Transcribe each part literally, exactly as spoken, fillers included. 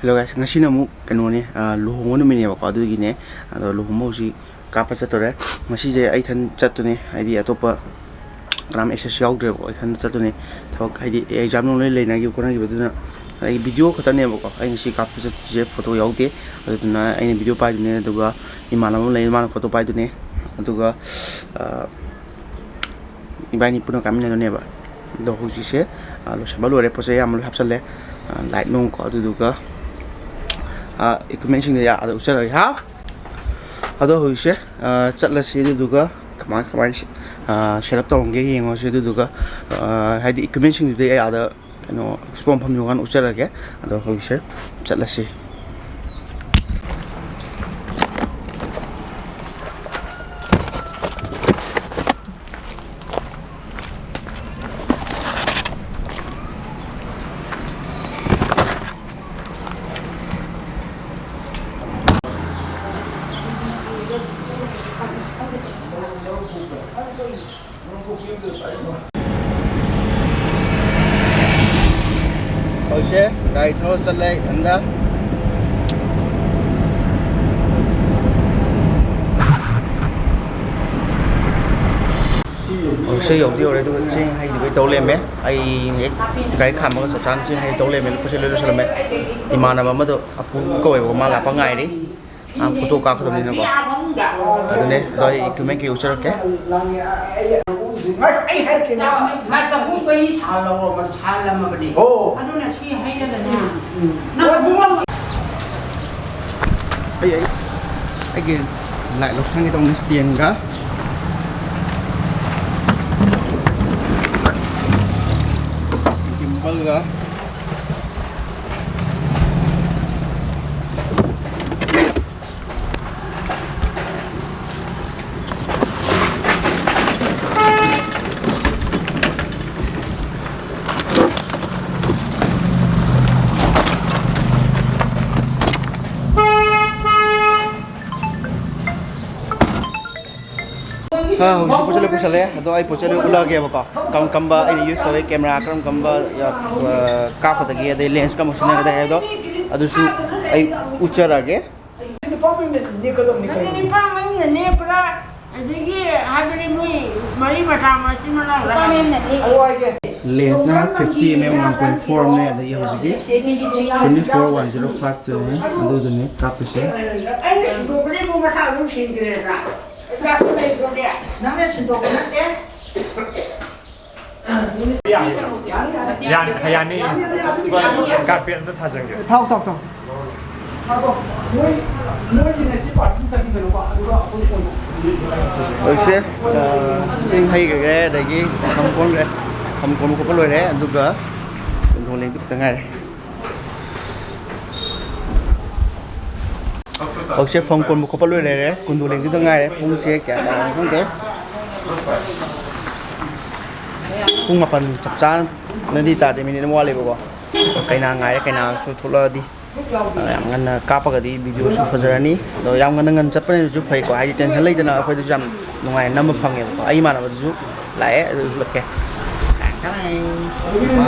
Hello guys, ꯉꯁꯤꯅ ꯑꯃꯨꯛ ꯀꯩꯅꯣꯅꯦ, ꯑ, ꯂꯨꯍꯣꯡꯕ ꯅꯨꯃꯤꯠꯅꯦꯕꯀꯣ, ꯑꯗꯨꯒꯤꯅꯦ꯫ ꯑꯗꯣ ꯂꯨꯍꯣꯡꯕ ꯍꯧꯖꯤꯛ ꯀꯥꯞꯄ ꯆꯠꯇꯣꯔꯦ꯫ ꯉꯁꯤꯁꯦ ꯑꯩ ꯏꯊꯟ ꯆꯠꯇꯣꯏꯅꯦ, ꯍꯥꯏꯗꯤ ꯑꯇꯣꯞꯄ ꯀꯅꯥꯝ access ꯌꯥꯎꯗ꯭ꯔꯦꯕꯀꯣ, ꯏꯊꯟ ꯆꯠꯇꯣꯏꯅꯦ꯫ ꯊꯕꯛ ꯍꯥꯏꯗꯤ exam ꯅꯨꯡ ꯂꯣꯏ ꯂꯩꯅꯈꯤꯕ ꯈꯣꯠꯅꯈꯤꯕ, ꯑꯗꯨꯅ ꯑꯩ video ꯈꯛꯇꯅꯦꯕꯀꯣ꯫ ꯑꯩ ꯉꯁꯤ ꯀꯥꯞꯄ ꯆꯠꯇꯣꯏꯁꯦ, photo ꯌꯥꯎꯗꯦ꯫ ꯑꯗꯨꯗꯨꯅ ꯑꯩꯅ video ꯄꯥꯏꯗꯣꯏꯅꯦ, ꯑꯗꯨꯒ ꯏꯃꯥꯟꯅꯕ ꯑꯃ ꯂꯩ, ꯃꯥꯅ photo ꯄꯥꯏꯗꯣꯏꯅꯦ꯫ ꯑꯗꯨꯒ, ꯑ, ꯏꯕꯥꯅꯤ ꯄꯨꯟꯅ ꯀꯥꯃꯤꯟꯅꯗꯣꯏꯅꯦꯕ꯫ ꯑꯗꯣ ꯍꯧꯖꯤꯛꯁꯦ, ꯑ, ꯂꯣꯏꯁꯤꯟꯕ ꯂꯣꯏꯔꯦ, ꯄꯣꯠ ꯆꯩ ꯑꯌꯥꯝꯕ ꯂꯣꯏ ꯍꯥꯞꯆꯜꯂꯦ꯫ ꯑ, light ꯅꯨꯡ ꯀꯣ, ꯑꯗꯨꯗꯨꯒ, ꯑ, equipment ꯁꯤꯡꯗꯣ ꯑꯥꯗ ꯎꯠꯆꯔꯒꯦ ꯍꯥ꯫ ꯑꯗꯣ ꯍꯧꯖꯤꯛꯁꯦ, ꯑ, ꯆꯠꯂꯁꯤ, ꯑꯗꯨꯗꯨꯒ ꯀꯃꯥꯏ, ꯀꯃꯥꯏꯅ ꯁꯤ-, ꯑ, set up ꯇꯧꯔꯝꯒꯦ ꯌꯦꯡꯉꯨꯔꯁꯤ꯫ ꯑꯗꯨꯗꯨꯒ, ꯑ, ꯍꯥꯏꯗꯤ equipment ꯁꯤꯡꯗꯨꯗꯤ ꯑꯩ ꯑꯥꯗ ꯀꯩꯅꯣ expo ꯃꯐꯝ ꯌꯧꯔꯀꯥꯟꯗ ꯎꯠꯆꯔꯒꯦ꯫ ꯑꯗꯣ ꯍꯧꯖꯤꯛꯁꯦ ꯆꯠꯂꯁꯤ꯫ ꯍꯧꯖꯤꯛꯁꯦ ꯒꯥꯔꯤ ꯊꯧꯔ ꯆꯠꯂꯦ ꯏꯊꯟꯗ꯫ ꯍꯧꯖꯤꯛꯁꯦ ꯌꯧꯗꯤ ꯌꯧꯔꯦ, ꯑꯗꯨꯒ ꯆꯦꯡ ꯍꯩꯈꯤꯕꯩ ꯇꯧ ꯂꯩꯔꯝꯃꯦ꯫ ꯑꯩ ꯍꯦꯛ ꯒꯥꯔꯤ ꯈꯥꯝꯕꯒ ꯆꯞ ꯆꯥꯅ ꯆꯦꯡ ꯍꯩ ꯇꯧ ꯂꯩꯔꯝꯃꯦ꯫ ꯄꯣꯠ ꯆꯩ ꯂꯣꯏ ꯂꯣꯏꯁꯜꯂꯝꯃꯦ꯫ ꯏꯃꯥꯟꯅꯕ ꯑꯃꯗꯣ ꯑꯄꯨ ꯀꯧꯋꯦꯕꯀꯣ, ꯃꯥ ꯂꯥꯛꯄ ꯉꯥꯏꯔꯤ꯫ ꯃꯥ photo ꯀꯥꯞꯀꯗꯕꯅꯤꯅꯀꯣ꯫ ꯑꯗꯨꯅꯦ, ꯑꯗꯣ ꯑꯩ equipment ꯀꯩ ꯎꯠꯆꯔꯛꯀꯦ꯫ ꯑꯩ ꯍꯥꯏꯔꯛꯀꯦ꯫ ꯃꯥ ꯆꯍꯨꯝ ꯄꯩ ꯁꯥꯜꯂꯧꯔꯕ, ꯁꯥꯜꯂꯝꯃꯕꯅꯦ꯫ ꯑꯣ꯫ ꯑꯗꯨꯅ ꯁꯤ ꯍꯩꯔꯒꯅꯦ꯫ ꯎꯝ꯫ ꯅꯪ ꯑꯩ, ꯑꯩ, ꯑꯩꯒꯤ light ꯂꯧꯁꯟꯒꯦ ꯇꯧꯕꯅꯤ, stand ꯒ gimbal ꯒ꯫ ꯑꯥ, ꯍꯧꯖꯤꯛ ꯄꯣꯠ ꯆꯩ ꯂꯣꯏ ꯄꯨꯁꯜꯂꯦ꯫ ꯑꯗꯣ ꯑꯩ ꯄꯣꯠ ꯆꯩ ꯂꯣꯏ ꯎꯠꯂꯛꯑꯒꯦꯕꯀꯣ꯫ ꯀꯔꯝ ꯀꯔꯝꯕ ꯑꯩꯅ ꯌꯨꯁ ꯇꯧꯋꯦ, ꯀꯦꯃꯦꯔꯥ ꯀꯔꯝ ꯀꯔꯝꯕ, ꯑ, ꯀꯥꯞꯀꯗꯒꯦ, ꯑꯗꯩ ꯂꯦꯟꯁ ꯀꯔꯝꯕ ꯁꯤꯖꯤꯟꯅꯒꯗꯒꯦ ꯍꯥꯏꯕꯗꯣ ꯑꯗꯨꯁꯨ ꯑꯩ ꯎꯠꯆꯔꯛꯑꯒꯦ꯫ ꯅꯨꯄꯥ ꯃꯌꯨꯝꯗ ꯅꯦꯛꯀꯗꯕꯅꯤ ꯅꯪꯗꯤ ꯀꯩꯅꯣ꯫ ꯅꯨꯄꯥ ꯃꯌꯨꯝꯗ ꯅꯦꯛꯄ꯭ꯔꯥ? ꯑꯗꯒꯤ ꯍꯥꯏꯕꯗꯤ ꯃꯣꯏ ꯃꯔꯤ ꯃꯇꯥ ꯃꯆꯤꯟ ꯃꯅꯥꯎ ꯅꯨꯄꯥ ꯃꯌꯨꯝꯗ ꯅꯦꯛꯑꯦ꯫ ꯑꯗꯨ ꯍꯥꯏꯒꯦ꯫ ꯂꯦꯟꯁꯅ fifty mm one point four ꯑꯃꯅꯦ, ꯑꯗꯒꯤ ꯍꯧꯖꯤꯛꯀꯤ twenty four one zero five ꯇꯨꯅꯦ, ꯑꯗꯨꯗꯨꯅꯦ ꯀꯥꯞꯇꯣꯏꯁꯦ꯫ ꯑꯩꯅ ꯁꯤꯟꯗꯣꯛꯄꯗꯩ ꯃꯣꯏ ꯃꯁꯥ ꯑꯗꯨꯝ ꯁꯤꯟꯈ꯭ꯔꯦꯗ꯫ ꯆꯥꯛꯁꯨ ꯂꯩꯇ꯭ꯔꯣꯅꯦ? ꯅꯪꯅ ꯁꯤꯟꯗꯣꯛꯄ ꯅꯠꯇꯦ꯫ ꯌꯥꯅꯤ, ꯌꯥꯅꯤ꯫ ꯌꯥꯅꯤ, ꯌꯥꯅꯤ꯫ ꯀꯥꯔꯄꯦꯠ ꯑꯝꯇ ꯊꯥꯖꯟꯒꯦ꯫ ꯊꯥꯎ, ꯊꯥꯎ, ꯊꯥꯎ꯫ ꯊꯥꯎ, ꯊꯥꯎ꯫ ꯃꯣꯏ, ꯃꯣꯏꯒꯤ ꯉꯁꯤ ꯄꯥꯔꯇꯤ ꯆꯠꯈꯤꯁꯅꯨꯀꯣ, ꯑꯗꯨꯒ ꯑꯩꯈꯣꯏ ꯀꯣꯟꯅ꯫ ꯍꯧꯖꯤꯛꯁꯦ, ꯑ, ꯆꯦꯡ ꯍꯩꯈ꯭ꯔꯦ, ꯑꯗꯒꯤ ꯁꯝ ꯀꯣꯟꯈ꯭ꯔꯦ꯫ ꯁꯝ ꯀꯣꯟꯕ ꯈꯣꯠꯄ ꯂꯣꯏꯔꯦ, ꯑꯗꯨꯒ ꯀꯣꯟꯊꯣꯡ ꯂꯦꯡꯕ ꯈꯛꯇ ꯉꯥꯏꯔꯦ꯫ ꯍꯧꯖꯤꯛꯁꯦ ꯐꯝ ꯀꯣꯟꯕ ꯈꯣꯠꯄ ꯂꯣꯏ ꯂꯩꯔꯦ꯫ ꯀꯨꯟꯗꯣ ꯂꯦꯡꯗꯨꯗ ꯉꯥꯏꯔꯦ꯫ ꯄꯨꯡꯁꯦ ꯀꯌꯥ ꯇꯥꯔꯦ ꯈꯪꯗꯦ꯫ ꯄꯨꯡ ꯃꯥꯄꯟ ꯆꯞ ꯆꯥꯅꯗꯤ ꯇꯥꯗꯦ, ꯃꯤꯅꯤꯠ ꯑꯃ ꯋꯥꯠꯂꯤꯕꯀꯣ꯫ ꯀꯩꯅꯥ ꯉꯥꯏꯔꯦ, ꯀꯩꯅꯥꯁꯨ ꯊꯣꯛꯂꯛꯑꯗꯤ꯫ ꯌꯥꯝ ꯉꯟꯅ ꯀꯥꯞꯄꯒꯗꯤ ꯚꯤꯗꯤꯑꯣꯁꯨ ꯐꯖꯔꯅꯤ꯫ ꯑꯗꯣ ꯌꯥꯝ ꯉꯟꯅ ꯉꯟꯅ ꯆꯠꯄꯅꯁꯨ ꯐꯩꯀꯣ, ꯍꯥꯏꯗꯤ ꯇꯦꯟꯁꯟ ꯂꯩꯇꯅ ꯑꯩꯈꯣꯏꯗꯁꯨ ꯌꯥꯝ ꯅꯨꯡꯉꯥꯏꯅ ꯅꯝꯕ ꯐꯪꯉꯦꯕꯀꯣ꯫ ꯑꯩ ꯏꯃꯥꯟꯅꯕꯗꯨꯁꯨ ꯂꯥꯛꯑꯦ, ꯑꯗꯨ ꯎꯠꯂꯛꯀꯦ꯫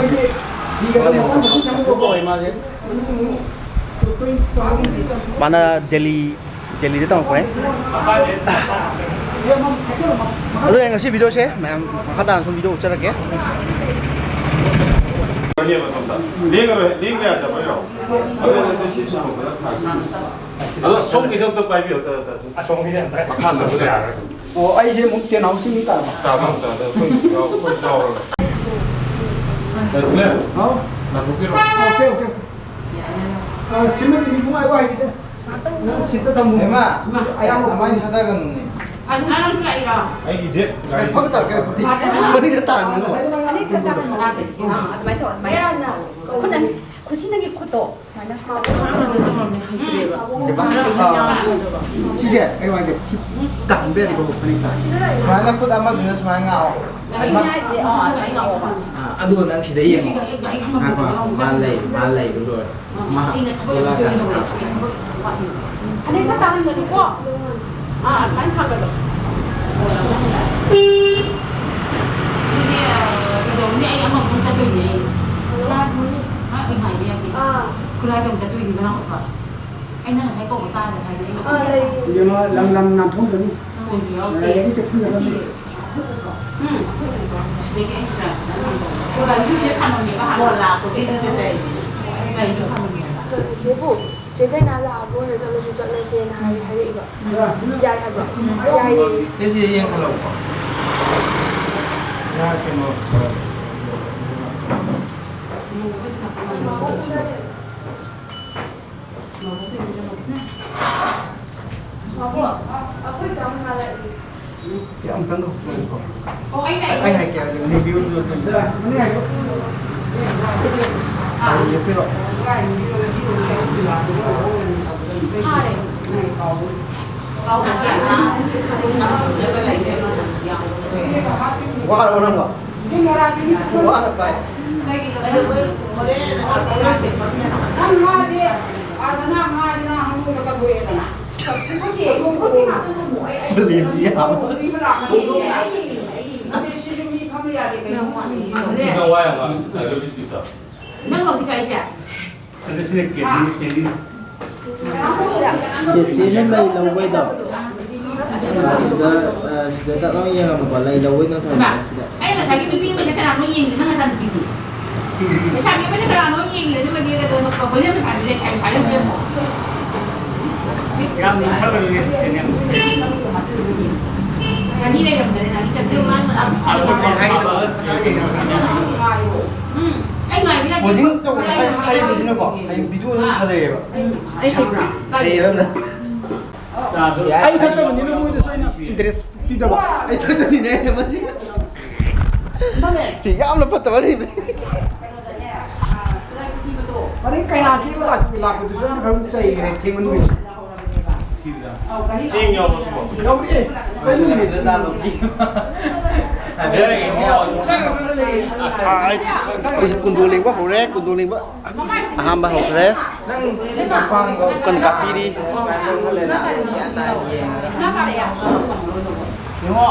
ꯃꯥꯁꯦ, ꯃꯥꯅ ꯗꯦꯜꯂꯤ, ꯗꯦꯜꯂꯤꯗ ꯇꯝꯃꯛꯄꯅꯦ꯫ ꯑꯗꯨꯅ ꯉꯁꯤ ꯚꯤꯗꯤꯑꯣꯁꯦ ꯃꯌꯥꯝ ꯃꯈꯥ ꯇꯥꯅ ꯁꯨꯝ ꯚꯤꯗꯤꯑꯣ ꯎꯠꯆꯔꯛꯀꯦ꯫ ꯂꯦꯡꯉꯔꯣꯏ, ꯂꯦꯡꯕ ꯌꯥꯗꯕꯩꯔꯣ? ꯑꯗꯣ ꯁꯣꯝꯒꯤꯁꯨ ꯑꯝꯇ ꯄꯥꯏꯕꯤꯌꯨ, ꯇ-, ꯇ-, ꯇ-, ꯑꯁꯣꯝꯒꯤꯗꯤ ꯑꯝꯇ ꯃꯈꯥ ꯇꯥꯕ ꯌꯥꯔꯣꯏ꯫ ꯑꯣ, ꯑꯩꯁꯦ ꯑꯃꯨꯛ ꯇꯦꯟ ꯍꯥꯎꯁꯤꯡꯒꯤ ꯇꯥꯕ꯫ ꯇꯥꯕ ꯑꯝꯇ, ꯑꯗ ꯑꯩꯈꯣꯏ ꯌꯥꯎ-, ꯑꯩꯈꯣꯏ ꯌꯥꯎꯔꯒ꯫ ꯇ-, ꯁꯤꯂꯦ? ꯍꯥꯎ? ꯂꯥꯊꯣꯛꯄꯤꯔꯣ꯫ Okay, okay. ꯑ, ꯁꯤꯃꯗꯤ ꯃꯤ ꯅꯨꯡꯉꯥꯏꯕ ꯍꯥꯏꯒꯦꯁꯦ꯫ ꯅꯪ ꯁꯤꯠꯇ ꯊꯝꯃꯨ꯫ ꯍꯦꯃꯥ, ꯑꯌꯥꯝꯕ ꯑꯃꯥꯏꯅ ꯊꯥꯗꯒꯅꯨꯅꯦ꯫ ꯑꯁ, ꯅꯪ ꯂꯥꯛꯏꯔꯣ? ꯑꯩꯒꯤꯁꯦ ꯒꯥꯔꯤ ꯐꯕ ꯇꯥꯔꯦ, ꯐꯕ ꯇꯥꯔꯦ꯫ ꯐꯅꯤꯗ ꯇꯥꯔꯅꯨ꯫ ꯑꯗꯨꯃꯥꯏꯅ ꯇꯧ, ꯑꯗꯨꯃꯥꯏꯅ꯫ ꯈꯨꯠꯅ, ꯈꯨꯠꯁꯤ ꯅꯪꯒꯤ ꯈꯨꯠꯇꯣ ꯁꯨꯃꯥꯏꯅ꯫ ꯁꯤꯁꯦ, ꯑꯩ ꯋꯥꯁꯦ ꯁꯤ ꯇꯥꯍꯟꯕ ꯌꯥꯗꯦꯀꯣ, ꯐꯅꯦꯛꯇ꯫ ꯁꯨꯃꯥꯏꯅ ꯈꯨꯠ ꯑꯃꯗꯨꯅ ꯁꯨꯃꯥꯏꯅ ꯉꯥꯛꯑꯣ꯫ ꯑꯗꯨꯅꯦ ꯍꯥꯏꯁꯦ, ꯑꯥ, ꯑꯗꯨꯃꯥꯏꯅ ꯉꯥꯛꯑꯣꯕ꯫ ꯑꯥ, ꯑꯗꯨꯒ ꯅꯪ ꯁꯤꯗ ꯌꯦꯡꯉꯣ꯫ ꯉꯥꯏꯈꯣ, ꯃꯥ ꯂꯩ, ꯃꯥ ꯂꯩꯕ ꯂꯣꯏꯔꯦ꯫ ꯃꯥ ꯊꯣꯛꯂꯛꯑꯀꯥꯟꯗ ꯉꯥꯛꯑꯣ꯫ ꯐꯅꯦꯛꯇ ꯇꯥꯍꯟꯒꯅꯨꯀꯣ꯫ ꯑꯥ, ꯑꯗꯨꯃꯥꯏꯅ ꯊꯥꯡꯒꯠꯂꯣ꯫ ꯑꯗꯨꯗꯤ, ꯑ, ꯀꯩꯗꯧꯔꯨꯅꯤ? ꯑꯩ ꯑꯃꯃꯨꯛ ꯆꯠꯇꯣꯏꯅꯦ ꯑꯩ꯫ ꯍꯥ? ꯑꯩ ꯉꯥꯏꯕ ꯌꯥꯗꯦ꯫ ꯑꯥ꯫ ꯈꯨꯔꯥꯏꯗ ꯑꯃꯨꯛ ꯆꯠꯇꯣꯏꯅꯤ ꯃꯅꯥꯎ ꯅꯨꯄꯥ꯫ ꯑꯩꯅ ꯉꯁꯥꯏ ꯀꯧꯕ ꯇꯥꯗ꯭ꯔꯦ ꯍꯥꯏꯗꯤ ꯑꯩꯅ ꯑꯥ, ꯂꯩꯌꯦ꯫ ꯏꯕꯦꯝꯃ, ꯂꯝ ꯂꯝ ꯅꯥꯟꯊꯣꯛꯀꯅꯤ꯫ ꯀꯧꯕꯁꯨ ꯌꯥꯎꯗꯦ꯫ ꯂꯥꯏꯔꯤꯛ ꯆꯦꯛꯁꯤꯟꯒꯗꯕꯅꯤ꯫ ꯎꯝ꯫ ꯁꯤꯗꯒꯤ ꯑꯩ ꯆꯠꯂꯦ꯫ ꯒꯥꯔꯤꯁꯦ ꯈꯥꯝꯃꯝꯃꯦꯕ ꯍꯥꯟꯅ꯫ ꯐꯣꯟ ꯂꯥꯛꯄꯒꯤꯗꯨꯗ ꯂꯩꯔꯤꯅꯦ꯫ ꯒꯥꯔꯤꯁꯨ ꯈꯥꯝꯃꯝꯃꯦꯕ꯫ ꯆꯦꯕꯨ, ꯆꯦ ꯗꯥꯏꯅꯥ ꯂꯥꯛꯑꯒ ꯑꯣꯏꯅ ꯆꯠꯂꯁꯨ ꯆꯠꯂꯁꯦꯅ ꯍꯥꯏ-, ꯍꯥꯏꯔꯛꯏꯕ꯫ ꯌꯥꯏ ꯍꯥꯏꯕ꯭ꯔꯣ? ꯌꯥꯏꯌꯦ꯫ ꯁꯤꯁꯦ ꯌꯦꯡꯈꯠꯂꯛꯄ꯫ ꯉꯥ ꯀꯩꯅꯣ꯫ ꯉꯥꯏꯈꯣ, ꯑ-, ꯑꯩꯈꯣꯏ ꯆꯥꯛ ꯍꯥꯟꯅ ꯁꯤ ꯑꯃꯨꯛꯇꯪ ꯀꯧꯊꯣꯛꯑꯣꯀꯣ꯫ ꯑꯣ, ꯑꯩ ꯂꯥꯛꯑꯦ꯫ ꯑꯩ ꯍꯥꯏꯒꯦ, ꯍꯧꯖꯤꯛ ꯅꯦꯕꯤꯌꯨꯗꯨ ꯑꯗꯨꯝ꯫ ꯑꯥ꯫ ꯌꯦꯞꯄꯤꯔꯣ꯫ ꯐꯥꯔꯦ꯫ ꯋꯥꯔꯕꯣ ꯅꯪꯕꯣ? ꯋꯥꯔꯕ ꯚꯥꯏ? ꯅꯪ ꯉꯥꯁꯦ, ꯑꯥꯗ ꯉꯥ ꯉꯥꯁꯤꯅ ꯍꯥꯃꯨꯡꯗ ꯀꯛꯊꯣꯛꯑꯦꯗꯅ꯫ ꯂꯦꯝꯕꯤ ꯌꯥꯕ꯫ ꯆꯦꯆꯦꯅ ꯂꯩ ꯂꯧꯕꯩꯗꯣ꯫ ꯁꯤꯗ, ꯑ, ꯁꯤꯗ ꯇꯛ ꯂꯥꯎ ꯌꯦꯡꯉꯝꯃꯨꯀꯣ, ꯂꯩ ꯂꯧꯕꯩꯗꯣ ꯊꯝꯃꯣ ꯁꯤꯗ꯫ ꯑꯩ ꯉꯁꯥꯏꯒꯤ ꯅꯨꯄꯤ ꯑꯃꯁꯦ ꯀꯅꯥꯅꯣ ꯌꯦꯡꯉꯤꯗꯣ, ꯅꯪ ꯅꯆꯥꯅꯨꯄꯤꯗꯨ? ꯂꯩꯁꯥꯕꯤ ꯑꯃꯅ ꯀꯅꯥꯅꯣ ꯌꯦꯡꯉꯤꯗꯣ, ꯑꯗꯨꯒꯗꯤ ꯀꯩꯅꯣ, ꯍꯣꯂꯦꯟ ꯄꯩꯁꯥꯕꯤ ꯂꯩꯁꯥꯕꯤ ꯐꯥꯏꯔꯝꯗ꯭ꯔꯦ ꯑꯃꯨꯛ꯫ ꯌꯥꯝ ꯅꯛꯁꯜꯂꯔꯣꯏꯒꯦ, ꯆꯦꯆꯦ, ꯌꯥꯝ ꯅꯛꯁꯜꯂꯔꯣꯏꯒꯦ꯫ ꯉꯥꯅꯤ ꯂꯩꯔꯝꯗꯔꯦ, ꯉꯥꯅꯤ ꯆꯠꯈ꯭ꯔꯦ꯫ ꯎꯝ, ꯑꯩ ꯉꯥꯏꯕ ꯌꯥꯗꯦ꯫ ꯄꯣꯖꯤꯡ ꯇꯧꯕ ꯍꯩ-, ꯍꯩꯕꯁꯤꯅꯀꯣ, ꯍꯌꯦꯡ ꯚꯤꯗꯤꯑꯣ ꯑꯗꯨꯝ ꯐꯖꯩꯌꯦꯕ꯫ ꯑꯩ ꯍꯩꯕ꯭ꯔꯥ? ꯍꯩꯌꯦꯕ ꯌꯥꯝꯅ꯫ ꯆꯥꯗꯣ ꯑꯩ ꯊꯛꯇꯕꯅꯤꯅ ꯃꯣꯏꯗꯁꯨ ꯑꯩꯅ ꯏꯟꯇꯔꯦꯁ ꯄꯤꯗꯕ꯫ ꯑꯩ ꯊꯛꯇꯕꯅꯤꯅꯦ ꯑꯩꯅ ꯃꯁꯤ꯫ ꯁꯤ ꯌꯥꯝꯅ ꯐꯠꯇꯕ ꯂꯩꯕꯁꯤ꯫ ꯑꯗꯩ ꯀꯩꯅꯥ ꯀꯦꯕ ꯂꯥꯛꯄ-, ꯂꯥꯛꯄꯗꯨꯁꯨ ꯑꯩꯅ ꯈꯔ ꯆꯩꯈ꯭ꯔꯦ, ꯊꯦꯡꯃꯟꯕꯒꯤ꯫ ꯆꯦꯡ ꯌꯥꯎꯕꯁꯨ ꯌꯥꯎꯔꯛꯑꯦ꯫ ꯀꯩꯅꯣꯅꯦ꯫ ꯑꯥꯏꯁ, ꯑꯩꯈꯣꯏꯁꯦ ꯀꯨꯟꯗꯣ ꯂꯦꯡꯕ ꯍꯧꯔꯦ, ꯀꯨꯟꯗꯣ ꯂꯦꯡꯕ꯫ ꯑꯍꯥꯟꯕ ꯍꯧꯈ꯭ꯔꯦ꯫ ꯀꯟ ꯀꯥꯞꯄꯤꯔꯤ꯫ ꯌꯦꯡꯉꯣ꯫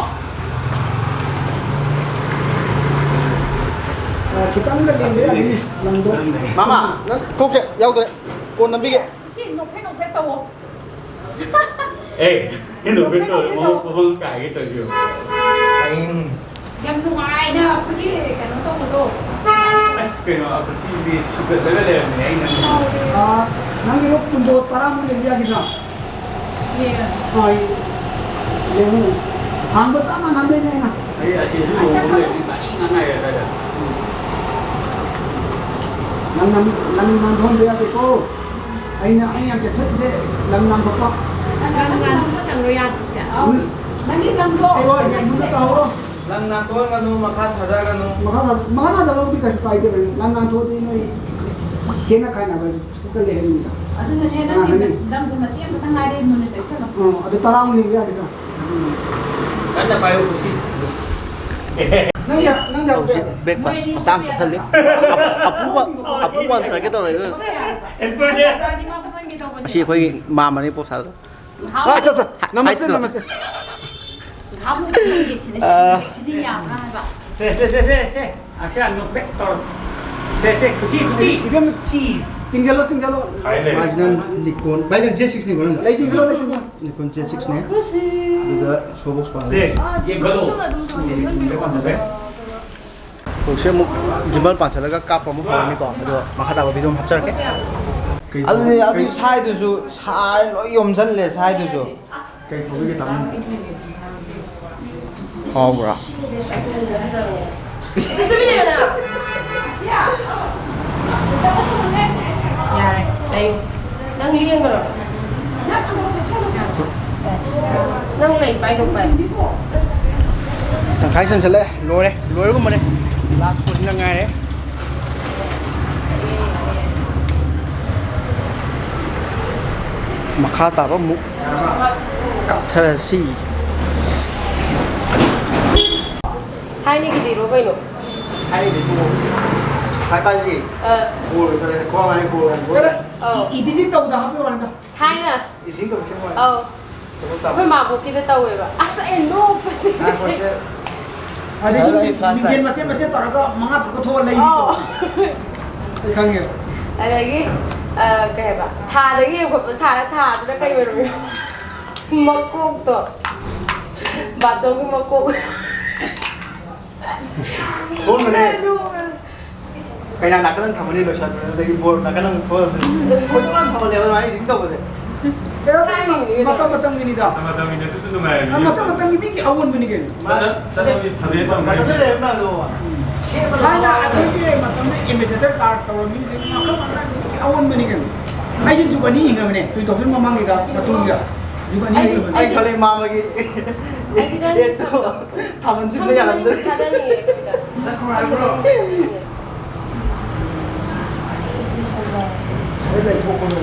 ꯑ, ꯈꯤꯇꯪꯒ ꯂꯦꯡꯕ ꯌꯥꯒꯅꯤ, ꯂꯝꯗꯣ꯫ ꯃꯥꯃ, ꯅꯪ ꯀꯣꯛꯁꯦ ꯌꯥꯎꯗ꯭ꯔꯦ꯫ ꯀꯣꯟ ꯅꯝꯕꯤꯒꯦ꯫ ꯁꯤ ꯅꯣꯛꯐꯦꯠ ꯅꯣꯛꯐꯦꯠ ꯇꯧꯋꯣ꯫ ꯑꯦ, ꯅꯣꯛꯐꯦꯠ ꯇꯧꯔꯦ, ꯃꯉꯛ ꯄꯨꯡꯀꯥꯏꯒꯦ ꯇꯧꯔꯤꯁꯦ ꯌꯦꯡꯉꯣ꯫ ꯌꯥꯝ ꯅꯨꯡꯉꯥꯏꯅ ꯑꯩꯈꯣꯏꯒꯤ ꯀꯩꯅꯣ ꯇꯧꯕꯗꯣ꯫ ꯑꯁ, ꯀꯩꯅꯣ, ꯑꯩꯈꯣꯏ ꯁꯤꯗꯤ ꯁꯨꯒꯠꯂꯒ ꯂꯩꯔꯝꯃꯦ, ꯑꯩꯅ꯫ ꯑꯥ, ꯅꯪꯒꯤꯗꯣ ꯀꯨꯟꯗꯣ ꯇꯔꯥꯃꯨꯛ ꯂꯩꯕ ꯌꯥꯒꯗ꯭ꯔꯥ? ꯌꯦꯡꯉꯒꯦ꯫ ꯑꯥ, ꯌꯦꯡꯉꯨ꯫ ꯁꯥꯡꯕ ꯆꯞ ꯃꯥꯟꯅꯗꯣꯏꯅꯦ ꯑꯩꯅ꯫ ꯑꯩ ꯑꯁꯤꯁꯨ ꯂꯨꯍꯣꯡꯕ ꯂꯩꯔꯗꯤ ꯒꯥꯔꯤ ꯉꯥꯡꯅ ꯂꯩꯔꯗꯥꯏꯗ꯫ ꯅꯪ, ꯅꯪ, ꯅꯪ ꯅꯥꯟꯊꯣꯛꯍꯟꯕ ꯌꯥꯗꯦꯀꯣ꯫ ꯑꯩꯅ, ꯑꯩ ꯌꯥꯝ ꯆꯦꯛꯁꯤꯜꯂꯤꯁꯦ ꯂꯪ ꯅꯥꯟꯊꯣꯛꯄ꯫ ꯂꯪ ꯅꯥꯟꯊꯣꯛꯄ ꯇꯪꯗꯣ ꯌꯥꯗ꯭ꯔꯤꯁꯦ꯫ ꯎꯝ꯫ ꯅꯪꯒꯤ ꯂꯪꯗꯣ꯫ ꯑꯩ ꯋꯥ ꯌꯥꯝ ꯃꯨꯟꯅ ꯇꯥꯍꯧꯔꯣ꯫ ꯂꯪ ꯅꯥꯟꯊꯣꯛꯍꯟꯒꯅꯨ, ꯃꯈꯥ ꯊꯥꯗꯒꯅꯨ꯫ ꯃꯈꯥ ꯊꯥ-, ꯃꯈꯥ ꯊꯥꯗꯕꯕꯨꯗꯤ ꯀꯩꯁꯨ ꯀꯥꯏꯗꯦ, ꯂꯪ ꯅꯥꯟꯊꯣꯛꯑꯗꯤ ꯅꯣꯏ ꯈꯦꯠꯅ ꯈꯥꯏꯅꯕ ꯍꯦꯛꯇ ꯂꯩꯍꯟꯅꯤꯡꯕ꯫ ꯑꯗꯨꯅꯅꯦ, ꯅꯪꯒꯤ ꯑꯥ, ꯍꯥꯏꯅꯤ꯫ ꯂꯪꯗꯣ ꯃꯆꯦꯠ ꯑꯃꯈꯛꯇꯪ ꯉꯥꯏꯔꯦ, ꯃꯨꯟꯅ ꯆꯦꯛꯁꯤꯜꯂꯣ꯫ ꯑꯥ, ꯑꯗꯨ ꯇꯔꯥꯃꯨꯛ ꯌꯦꯡꯕ ꯌꯥꯒꯗ꯭ꯔꯥ? ꯀꯟꯅ ꯄꯥꯏꯌꯨ, ꯀꯨꯁꯤ꯫ ꯅꯪ ꯌꯥ-, ꯅꯪ ꯌꯥꯎꯕ ꯍꯧꯖꯤꯛ ꯌꯥꯗꯦ꯫ Breakfast ꯃꯆꯥ ꯑꯃ ꯆꯥꯁꯜꯂꯤ꯫ ꯑꯄꯨ-, ꯑꯄꯨ ꯋꯥꯟꯊꯔꯛꯀꯦ ꯇꯧꯔꯦ꯫ ꯑꯗꯨ ꯑꯁꯤ ꯑꯩꯈꯣꯏꯒꯤ ꯃꯥꯝꯃꯅꯤ ꯄꯣꯁꯥꯗꯣ꯫ ꯑ, ꯑꯠꯆꯥ, ꯑꯠꯆꯥ꯫ ꯅꯃꯁꯇꯦ, ꯍꯥꯏ, ꯅꯃꯁꯇꯦ꯫ ꯅꯍꯥꯟꯃꯨꯛ ꯅꯪꯒꯤ ꯁꯤꯗ ꯑ꯫ ꯁꯤꯗꯤ, ꯁꯤꯗꯤ ꯌꯥꯕ꯭ꯔꯥ ꯍꯥꯏꯕ? ꯁꯦ, ꯁꯦ, ꯁꯦ, ꯁꯦ, ꯁꯦ꯫ ꯑꯁꯤ ꯑꯅꯨ ꯄꯦꯛ ꯇꯧꯔꯣ꯫ ꯁꯦ, ꯁꯦ, ꯈꯨꯁꯤ, ꯈꯨꯁꯤ꯫ ꯏꯕꯦꯝ, cheese꯫ ꯆꯤꯡꯖꯜꯂꯣ, ꯆꯤꯡꯖꯜꯂꯣ꯫ ꯃꯥꯁꯤꯅ Nikon, ꯚꯥꯏ, ꯅꯪ J six ꯅꯤꯀꯣ ꯅꯪ? ꯂꯩ, ꯆꯤꯡꯖꯜꯂꯣ, ꯂꯩ, ꯆꯤꯡꯖꯜꯂꯣ꯫ Nikon J six ꯅꯦ꯫ ꯈꯨꯁꯤ꯫ ꯑꯗꯨꯒ show box ꯄꯥꯜꯂꯦ꯫ ꯁꯦ, ꯌꯦꯡꯈꯠꯂꯣ꯫ Editing ꯗ ꯄꯥꯟꯖꯜꯂꯦ꯫ ꯍꯧꯖꯤꯛꯁꯦ ꯑꯃꯨꯛ gimbal ꯄꯥꯟꯁꯤꯜꯂꯒ ꯀꯥꯞꯄ ꯑꯃꯨꯛ ꯍꯧꯔꯅꯤꯀꯣ, ꯑꯗꯣ ꯃꯈꯥ ꯇꯥꯕ video ꯑꯃ ꯍꯥꯞꯆꯔꯛꯀꯦ꯫ ꯀꯩ ꯑꯗꯨꯗꯤ ꯑꯗꯨ ꯀꯩ ꯁꯥꯏꯗꯨꯁꯨ ꯁꯥꯔ ꯂꯣꯏ ꯌꯣꯝꯁꯤꯜꯂꯦ ꯁꯥꯏꯗꯨꯁꯨ꯫ ꯀꯩ ꯐꯥꯎꯕꯤꯒꯦ ꯇꯥꯃꯣ? ꯍꯥꯎꯕ꯭ꯔꯥ? ꯌꯥꯔꯦ, ꯂꯩꯌꯨ꯫ ꯅꯪ ꯂꯦꯡꯒꯅꯣ꯫ ꯅꯪ ꯂꯩ, ꯄꯥꯏꯗꯧ ꯄꯥꯏ꯫ ꯇꯪꯈꯥꯏ ꯆꯟꯁꯤꯜꯂꯛꯑꯦ, ꯂꯣꯏꯔꯦ, ꯂꯣꯏꯔꯒꯨꯝꯕꯅꯦ꯫ Last ꯄꯣꯠꯁꯤꯅ ꯉꯥꯏꯔꯦ꯫ ꯃꯈꯥ ꯇꯥꯕ ꯑꯃꯨꯛ ꯀꯥꯞꯊꯔꯁꯤ꯫ ꯊꯥꯏꯅꯒꯤꯗꯤꯔꯣ ꯀꯩꯅꯣ? ꯊꯥꯏꯅꯒꯤꯗꯤ ꯄꯨꯡ ꯍꯥꯏ ꯀꯥꯟꯁꯤ ꯑ꯫ ꯒꯣꯜ ꯑꯣꯏꯅ ꯆꯠꯂꯦ꯫ ꯈ꯭ꯋꯥꯡ ꯍꯥꯏ ꯒꯣꯜ ꯍꯥꯏ ꯒꯣꯜ꯫ ꯑꯧ꯫ Editing ꯇꯧꯗ ꯍꯥꯞꯄꯩ ꯋꯥꯅꯤꯗ꯫ ꯊꯥꯏꯅ꯫ Editing ꯇꯧꯁꯦ ꯋꯥꯅꯤ꯫ ꯑꯧ꯫ ꯑꯩꯈꯣꯏ ꯃꯥꯕꯣꯛꯀꯤꯗ ꯇꯧꯋꯦꯕ꯫ ꯑꯁ, ꯑꯩ ꯅꯣꯛꯄꯁꯦ꯫ ꯉꯥꯏꯈꯣ, ꯁꯦ꯫ ꯑꯗꯒꯤ ꯑꯗꯨ ꯑꯩ ꯐ꯭ꯂꯥꯁ ꯃꯤꯡꯖꯦꯜ ꯂꯥꯏꯠ꯫ ꯃꯆꯦꯠ ꯃꯆꯦꯠ ꯇꯧꯔꯒ ꯃꯉꯥ ꯇꯔꯨꯛꯀ ꯊꯣꯛꯑ ꯂꯩ꯫ ꯑꯧ꯫ ꯑꯩ ꯈꯪꯉꯦꯕ꯫ ꯑꯗꯒꯤ, ꯑ, ꯀꯩ ꯍꯥꯏꯕ? ꯊꯥꯗꯒꯤ ꯌꯦꯡꯈꯠꯄ ꯁꯥꯔ ꯊꯥꯗꯨꯅ ꯀꯩ ꯑꯣꯏꯔꯝꯃꯤꯅꯣ? ꯃꯀꯣꯛꯇꯣ꯫ ꯕꯥꯆꯧꯒꯤ ꯃꯀꯣꯛ꯫ ꯊꯣꯛꯍꯟꯕꯅꯦ꯫ ꯀꯩꯅꯥ ꯅꯥꯀꯟꯗ ꯊꯝꯃꯅꯤ, ꯂꯣꯏꯁꯟꯕꯗ, ꯑꯗꯒꯤ ꯕꯣꯔ ꯅꯥꯀꯟꯗ ꯑꯃꯨꯛ ꯊꯣꯛꯍꯜꯂꯅꯤ꯫ ꯈꯣꯏꯗꯧ ꯌꯥꯝ ꯁꯥꯎꯍꯜꯂꯦꯕ ꯑꯗꯨꯃꯥꯏꯅ editing ꯇꯧꯕꯁꯦ꯫ ꯊꯥꯏꯅꯒꯤꯅꯦ ꯀꯩꯅꯣ꯫ ꯃꯇꯝ ꯃꯇꯝꯒꯤꯅꯤꯗ꯫ ꯃꯇꯝ ꯃꯇꯝꯒꯤꯅꯦ, ꯑꯗꯨꯁꯨ ꯅꯨꯡꯉꯥꯏꯕꯅꯤ꯫ ꯑ, ꯃꯇꯝ ꯃꯇꯝꯒꯤ ꯃꯤꯒꯤ ꯑꯑꯣꯟꯕꯅꯤꯅꯦ ꯀꯩꯅꯣ꯫ ꯆꯠꯅ-, ꯆꯠꯅꯕꯤ ꯐꯖꯩ ꯇꯧꯅ ꯃꯇꯝꯗꯨꯗ ꯂꯩꯔꯝꯃꯦ ꯑꯗꯣ꯫ ꯊꯥꯏꯅ ꯑꯩꯈꯣꯏꯒꯤ ꯃꯇꯝꯗ ambassador card ꯇꯧꯔꯝꯃꯤ, ꯃꯈꯜ ꯃꯈꯜꯒꯤ ꯑꯑꯣꯟꯕꯅꯤ ꯀꯩꯅꯣ꯫ ꯑꯩꯁꯦ ꯖꯨꯒ ꯑꯅꯤ ꯍꯤꯡꯉꯕꯅꯦ, two thousand ꯃꯃꯥꯡꯒꯤꯒ ꯃꯇꯨꯡꯒꯤꯒ꯫ ꯖꯨꯒ ꯑꯅꯤ ꯑꯩꯗꯤ ꯍꯤꯡꯉꯕꯅꯦ꯫ ꯑꯩ ꯈꯜꯂꯤ ꯃꯥꯃꯒꯤ ꯑꯩꯗꯤ ꯅꯪ ꯑꯦꯠꯇꯣ ꯊꯥꯕꯜ ꯁꯤꯟꯕ ꯌꯥꯔꯝꯗ꯭ꯔꯦ꯫ ꯊꯥꯗꯅꯤꯡꯉꯦ ꯑꯩꯈꯣꯏꯗ꯫ ꯆꯠꯈ꯭ꯔꯣ ꯍꯥꯏꯕ꯭ꯔꯣ? ꯁꯤꯗ ꯂꯩꯊꯣꯛꯀꯅꯨ꯫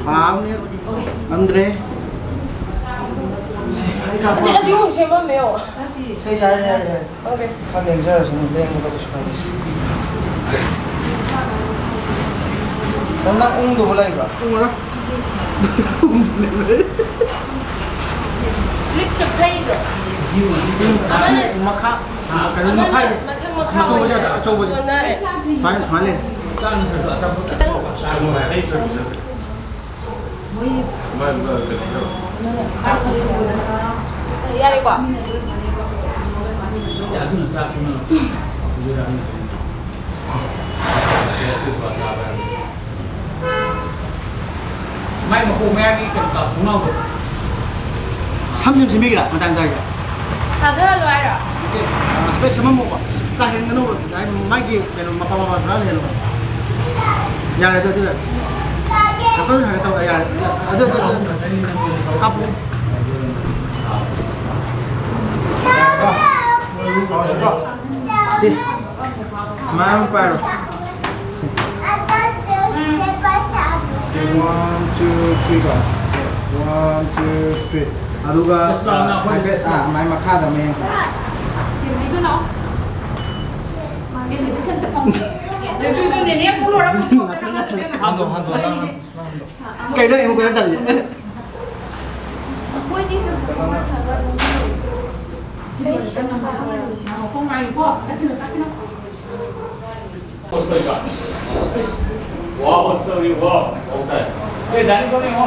ꯄꯥꯝꯅꯦ꯫ ꯉꯝꯗ꯭ꯔꯦ꯫ ꯑꯩ ꯀꯥꯞꯄ ꯑꯁꯤ, ꯑꯁꯤꯒꯨꯝꯕ ꯁꯦꯝꯃꯝꯃꯦ, ꯌꯦꯡꯉꯣ꯫ ꯁꯦ, ꯌꯥꯔꯦ, ꯌꯥꯔꯦ, ꯌꯥꯔꯦ꯫ ꯑꯣꯀꯦ꯫ ꯈꯔ ꯂꯦꯡꯖꯔꯁꯅꯨ, ꯂꯦꯡꯕꯗ ꯀꯩꯁꯨ ꯀꯥꯏꯗꯦ꯫ ꯅꯪ, ꯅꯪ ꯎꯪꯗꯧꯕ ꯂꯩꯕ꯭ꯔꯥ? ꯎꯪꯉꯔꯣꯏ꯫ ꯂꯤꯛꯁꯦ ꯐꯩꯗ꯭ꯔꯣ? ꯎꯝ, ꯑꯃꯅ ꯃꯈꯥ, ꯀꯩꯅꯣ, ꯑꯃꯅ ꯃꯈꯥꯏꯗꯣ꯫ ꯃꯊꯛ ꯃꯈꯥ ꯑꯆꯧꯕꯁꯦ, ꯑꯣꯏꯅ ꯑꯆꯧꯕꯁꯦ꯫ ꯁꯣꯟꯅꯔꯦ꯫ ꯁꯨꯃꯥꯏꯅ, ꯁꯨꯃꯥꯏꯅ ꯂꯩ꯫ ꯈꯤꯇꯪ꯫ ꯌꯥꯔꯦꯀꯣ? ꯃꯥꯏ ꯃꯈꯣꯡ ꯃꯌꯥꯒꯤ ꯀꯩꯅꯣ ꯇꯧ, ꯊꯣꯡꯅꯥꯎꯗꯣ꯫ ꯁꯝ ꯁꯨꯝ ꯁꯦꯝꯕꯤꯒꯦꯔꯥ? ꯃꯇꯥꯏ ꯃꯇꯥꯏꯒꯤ? ꯊꯥꯗꯍꯜꯂꯣ ꯍꯥꯏꯔꯣ? ꯅꯠꯇꯦ, ꯍꯥꯏꯐꯦꯠ ꯁꯦꯝꯃꯝꯃꯣꯕ꯫ ꯀꯥ ꯍꯦꯟꯒꯅꯣꯕ꯫ ꯃꯥꯒꯤ ꯀꯩꯅꯣ ꯃꯄꯥ ꯃꯄꯥ ꯈꯔ ꯂꯩꯍꯜꯂꯣ꯫ ꯌꯥꯔꯦ, ꯑꯗꯨ, ꯑꯗꯨ ꯌꯥꯔꯦ꯫ ꯗꯥꯛꯇꯔ ꯍꯥꯏꯒꯦ ꯇꯧꯕ, ꯌꯥꯔꯦ꯫ ꯑꯗꯨ, ꯑꯗꯨ, ꯑꯗꯨ, ꯑꯗꯨ꯫ ꯀꯥꯞꯄꯨ꯫ ꯁꯤ꯫ ꯃꯌꯥꯝ ꯄꯥꯏꯔꯣ꯫ ꯁꯤ꯫ One, two, three ꯀꯣ꯫ One, two, three꯫ ꯑꯗꯨꯒ, ꯑ, ꯍꯥꯏꯐꯦꯠ, ꯑ, ꯃꯥꯏ ꯃꯈꯥꯗ ꯑꯃ ꯌꯦꯡꯉꯣ꯫ ꯍꯟꯗꯣ, ꯍꯟꯗꯣ, ꯅꯪ ꯍꯟꯗꯣ꯫ ꯀꯩꯅꯣ ꯑꯩꯕꯨ ꯀꯣꯏꯇꯥꯟ ꯇꯥꯟꯂꯤ?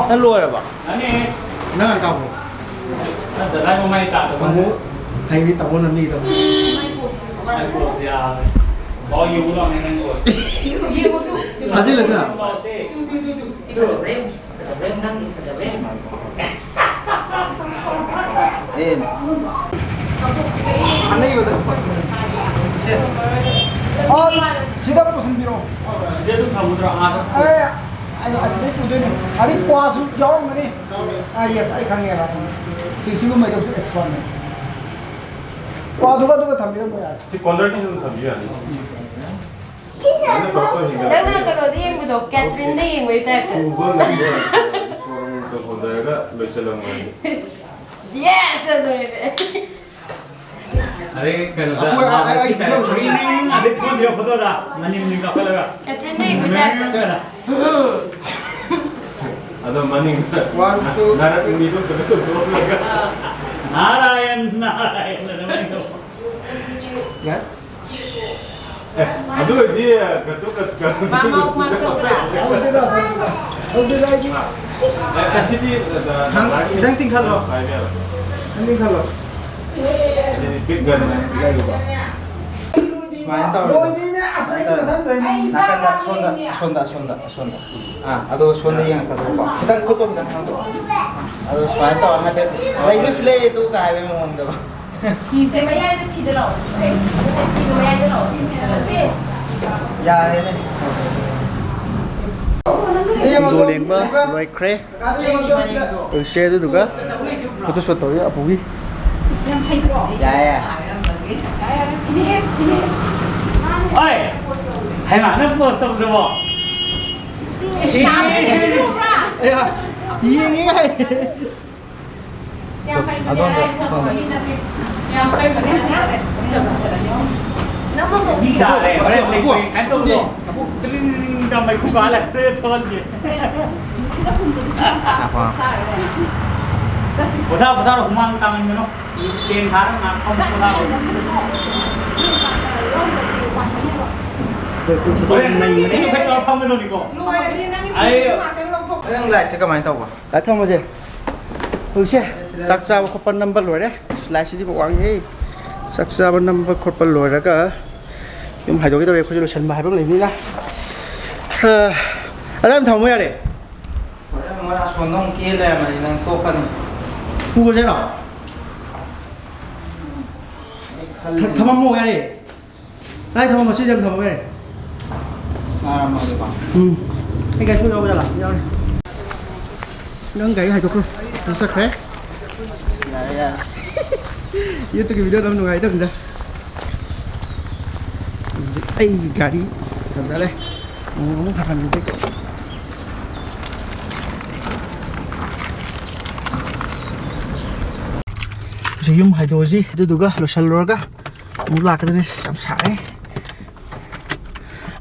ꯅꯪ ꯂꯣꯏꯔꯕ? ꯅꯪ ꯀꯥꯞꯄꯣ꯫ ꯇꯥꯃꯣ, ꯍꯩꯅꯤ ꯇꯥꯃꯣꯅ ꯃꯤꯒꯤ ꯇꯥꯃꯣ꯫ ꯁꯥꯖꯤꯜꯂꯗꯅ꯫ ꯑꯦ꯫ ꯑꯅꯩꯕꯗ꯫ ꯁꯦ꯫ ꯑꯣ, ꯁꯤꯗ ꯄꯨꯁꯤꯟꯕꯤꯔꯣ꯫ ꯁꯤꯗ ꯑꯗꯨꯝ ꯊꯝꯃꯨꯗ꯭ꯔꯣ? ꯑꯥꯗ? ꯑꯦ, ꯑꯩ ꯑꯁꯤꯗꯩ ꯄꯨꯗꯣꯏꯅꯦ꯫ ꯑꯗꯩ ꯀ꯭ꯋꯥꯁꯨ ꯌꯥꯎꯔꯝꯒꯅꯤ꯫ ꯑꯥ, yes, ꯑꯩ ꯈꯪꯉꯦꯕ꯫ ꯁꯤ, ꯁꯤꯒꯨꯝꯕꯩꯗꯣ expertꯅꯦ꯫ ꯀ꯭ꯋꯥꯗꯨꯒ ꯑꯗꯨꯒ ꯊꯝꯕꯤꯔꯝꯃꯣ ꯌꯥꯔꯦ꯫ ꯁꯤ counterꯗꯤ ꯑꯗꯨꯝ ꯊꯝꯕꯤ ꯌꯥꯅꯤ꯫ ꯅꯪꯅ ꯀꯩꯅꯣꯗ ꯌꯦꯡꯕꯗꯣ, ꯀꯦꯊꯔꯤꯟꯗ ꯌꯦꯡꯕꯩ typeꯇ꯫ ꯎꯕ ꯉꯝꯕ ꯐꯣꯟ ꯇꯧꯍꯟꯗꯔꯒ ꯂꯣꯏꯁꯤꯜꯂꯝꯃꯣ꯫ Yes! ꯑꯗꯨꯅꯦ꯫ ꯑꯗꯩ ꯀꯩꯅꯣꯗ, ꯑꯩꯈꯣꯏ, ꯑꯩ, ꯑꯩ, ꯑꯗꯩ ꯊꯣꯟꯗ꯭ꯔꯤꯕ ꯐꯣꯇꯣꯗ ꯃꯅꯤꯡ ꯃꯅꯤꯡ ꯀꯥꯞꯈꯠꯂꯒ꯫ ꯀꯦꯊꯔꯤꯟꯗ ꯌꯦꯡꯕꯩ typeꯇ꯫ ꯑꯗꯣ ꯃꯅꯤꯡꯗ One, two, ꯅꯥꯔꯛ ꯃꯤꯗꯣ ꯀꯩꯅꯣ ꯇꯧꯊꯣꯛꯂꯒ꯫ ꯑꯥ꯫ ꯅꯥꯔꯥꯌꯟ, ꯅꯥꯔꯥꯌꯟ ꯑꯗꯨꯃꯥꯏꯅ ꯇꯧ꯫ ꯌꯥꯏ꯫ ꯑꯦ, ꯑꯗꯨ ꯑꯣꯏꯔꯗꯤ ꯀꯩꯅꯣ ꯀꯁ-, ꯀꯩꯅꯣ ꯃꯥ ꯃꯥ ꯃꯥ ꯆꯠꯄ꯭ꯔꯥ? ꯍꯧꯗꯦꯗ, ꯍꯧꯗꯦꯗ, ꯍꯧꯗꯦꯗ ꯑꯩꯗꯤ꯫ ꯑꯦ, ꯑꯁꯤꯗꯤ, ꯑ, ꯈꯤꯇꯪ, ꯈꯤꯇꯪ ꯇꯤꯡꯈꯠꯂꯣ꯫ ꯄꯥꯏꯕ ꯌꯥꯔꯣꯏ꯫ ꯈꯤꯇꯪ ꯇꯤꯡꯈꯠꯂꯣ꯫ ꯑꯁꯤꯗꯤ ꯄꯤꯛ ꯒꯟꯅꯦ꯫ ꯂꯩꯔꯨꯕ꯫ ꯁꯨꯃꯥꯏꯅ ꯇꯧꯔꯒ ꯂꯣꯏꯗꯣꯏꯅꯦ, ꯑꯁ, ꯑꯩ ꯃꯊꯪꯗ ꯁꯣꯝꯗ, ꯁꯣꯝꯗ, ꯁꯣꯝꯗ, ꯁꯣꯝꯗ꯫ ꯑꯥ, ꯑꯗꯣ ꯁꯣꯝꯗ ꯌꯦꯡꯉꯛꯀꯗꯧꯕ꯫ ꯈꯤꯇꯪ ꯈꯨꯠꯇꯣ ꯈꯤꯇꯪ ꯍꯥꯡꯗꯣꯛꯑꯣ꯫ ꯑꯗꯣ ꯁꯨꯃꯥꯏꯅ ꯇꯧꯔ ꯍꯥꯏꯐꯦꯠ, "ꯂꯩꯗꯣꯏꯁꯨ ꯂꯩ ꯑꯗꯨ" ꯀꯥꯏ ꯍꯥꯏꯕꯒꯤ ꯃꯑꯣꯡꯗ꯫ ꯐꯤꯁꯦ ꯃꯌꯥꯏꯗ ꯐꯤꯗ ꯂꯥꯛꯑꯣ꯫ ꯐꯤꯗꯣ ꯃꯌꯥꯏꯗ ꯂꯥꯛꯑꯣ꯫ ꯅꯠꯇꯦ꯫ ꯌꯥꯔꯦꯅꯦ꯫ ꯁꯤꯗ ꯌꯦꯡꯉꯣ꯫ ꯏꯟꯗꯣ ꯂꯦꯡꯕ ꯂꯣꯏꯈ꯭ꯔꯦ꯫ ꯇꯧꯁꯦ ꯑꯗꯨꯗꯨꯒ photo shoot ꯇꯧꯔꯤ ꯑꯄꯨꯒꯤ꯫ ꯌꯥꯝ ꯍꯩꯇ꯭ꯔꯣ? ꯌꯥꯏ, ꯌꯥꯏ꯫ ꯌꯥꯔꯦ, ꯌꯥꯔꯦ꯫ Finish, finish꯫ ꯑꯣꯏ! ꯍꯩꯃꯥ, ꯅꯪ pose ꯇꯧꯗ꯭ꯔꯕꯣ? ꯏꯁ, ꯌꯥꯝ ꯍꯩꯇ꯭ꯔꯕ꯭ꯔꯥ? ꯑꯌꯥ, ꯌꯦꯡꯉꯤꯉꯥꯏ꯫ ꯌꯥꯝ ꯍꯩꯕꯅꯦ, ꯑꯗꯣꯝꯗ, ꯑꯩ ꯊꯕꯛ ꯁꯣꯝꯗ꯫ ꯃꯤ ꯅꯠꯇꯦ꯫ ꯌꯥꯝ ꯍꯩꯕꯅꯦ, ꯐꯖꯔꯦ, ꯐꯖꯔꯦ, ꯐꯖꯔꯦ꯫ ꯃꯤ ꯇꯥꯔꯦ꯫ ꯍꯣꯔꯦꯟ ꯂꯩꯇ꯭ꯔꯦ ꯀꯥꯏꯅ ꯇꯧꯕꯗꯣ꯫ ꯇ꯭ꯔꯤꯡ ꯇꯧꯔ ꯃꯩꯈꯨ ꯀꯥ ꯂꯩꯔꯦ꯫ ꯊꯣꯛꯍꯟꯒꯦ꯫ ꯅꯨꯡꯁꯤꯠꯅ ꯍꯨꯝꯕꯗꯨꯁꯨ ꯌꯥꯝ ꯇꯥꯕ ꯁ꯭ꯇꯥꯏꯜꯅꯦ꯫ ꯆꯠꯁꯤ꯫ ꯄꯣꯊꯥ, ꯄꯣꯊꯥꯔꯣ, ꯍꯨꯃꯥꯡ ꯇꯥꯃꯟꯒꯅꯨ꯫ ꯐꯦꯟ ꯊꯥꯔ ꯉꯥꯏꯍꯥꯛ ꯐꯝꯃꯨ, ꯆꯥꯛ ꯄꯣꯊꯥꯔꯣ꯫ ꯆꯥꯅ ꯆꯠꯁꯤꯀꯣ꯫ ꯍꯣꯔꯦꯟ ꯅꯪꯒꯤ ꯅꯪꯒꯤ ꯐꯦꯟ ꯇꯧꯔ ꯐꯝꯒꯗꯧꯅꯤꯀꯣ꯫ ꯂꯣꯏꯔꯗꯤ ꯅꯪꯒꯤ ꯑꯩ ꯐꯦꯟꯗꯨ ꯉꯥꯛꯇꯪ ꯂꯧꯊꯣꯛ꯫ ꯅꯪ ꯂꯥꯏꯠꯁꯦ ꯀꯃꯥꯏꯅ ꯇꯧꯕ? ꯂꯥꯏꯠ ꯊꯝꯃꯁꯦ꯫ ꯍꯧꯖꯤꯛꯁꯦ ꯆꯥꯛ ꯆꯥꯕ ꯈꯣꯠꯄ ꯅꯝꯕ ꯂꯣꯏꯔꯦ꯫ ꯂꯥꯏꯠꯁꯤꯗꯤ ꯋꯥꯡꯉꯦ꯫ ꯆꯥꯛ ꯆꯥꯕ ꯅꯝꯕ ꯈꯣꯠꯄ ꯂꯣꯏꯔꯒ ꯌꯨꯝ ꯍꯥꯏꯗꯣꯛꯀꯦ ꯇꯧꯔꯦ꯫ ꯑꯩꯈꯣꯏꯁꯨ ꯂꯣꯏꯁꯟꯕ ꯍꯥꯏꯕ ꯑꯃ ꯂꯩꯕꯅꯤꯅ꯫ ꯍꯥ, ꯑꯗꯥꯏ ꯑꯗꯨꯝ ꯊꯝꯃꯣ ꯌꯥꯔꯦ꯫ ꯍꯣꯔꯦꯟ ꯃꯣꯏ ꯑꯁꯣꯝꯗ ꯑꯃꯨꯛ ꯀꯦ ꯂꯩꯔꯝꯃꯗꯤ ꯅꯪ ꯇꯣꯛꯀꯅꯤ꯫ ꯄꯨꯈ꯭ꯔꯁꯦ ꯍꯥꯏꯔꯣ? ꯑꯩ ꯈꯜꯂꯤ꯫ ꯊ-, ꯊꯃꯝꯃꯣ ꯌꯥꯔꯦ꯫ ꯀꯥꯏ ꯊꯃꯝꯃꯣ? ꯁꯤꯗ ꯑꯗꯨꯝ ꯊꯃꯝꯃꯣ ꯌꯥꯔꯦ꯫ ꯉꯥꯏꯔꯝꯃꯒꯦꯀꯣ꯫ ꯎꯝ꯫ ꯑꯩ ꯒꯥꯔꯤ ꯁꯣꯏ ꯌꯥꯎꯕ ꯖꯥꯠꯂꯥ? ꯌꯥꯎꯔꯦ꯫ ꯅꯪ ꯒꯥꯔꯤ ꯍꯥꯏꯗꯣꯛꯈ꯭ꯔꯣ꯫ ꯑꯗꯨ ꯆꯠꯈ꯭ꯔꯦ꯫ ꯌꯥꯔꯦ, ꯌꯥꯔꯦ꯫ YouTubeꯀꯤ video ꯅꯝ ꯅꯨꯡꯉꯥꯏꯇꯕꯅꯤꯗ꯫ ꯍꯧꯖꯤꯛ ꯑꯩꯒꯤ ꯒꯥꯔꯤ ꯐꯖꯔꯦ꯫ ꯅꯣꯡꯃ ꯑꯃꯨꯛ ꯍꯥꯟꯍꯟꯕꯤꯗꯦ꯫ ꯍꯧꯖꯤꯛ ꯌꯨꯝ ꯍꯥꯏꯗꯣꯛꯑꯁꯤ, ꯑꯗꯨꯗꯨꯒ ꯂꯣꯏꯁꯤꯜꯂꯨꯔꯒ ꯑꯃꯨꯛ ꯂꯥꯛꯀꯗꯣꯏꯅꯦ꯫ ꯌꯥꯝ ꯁꯥꯔꯦ꯫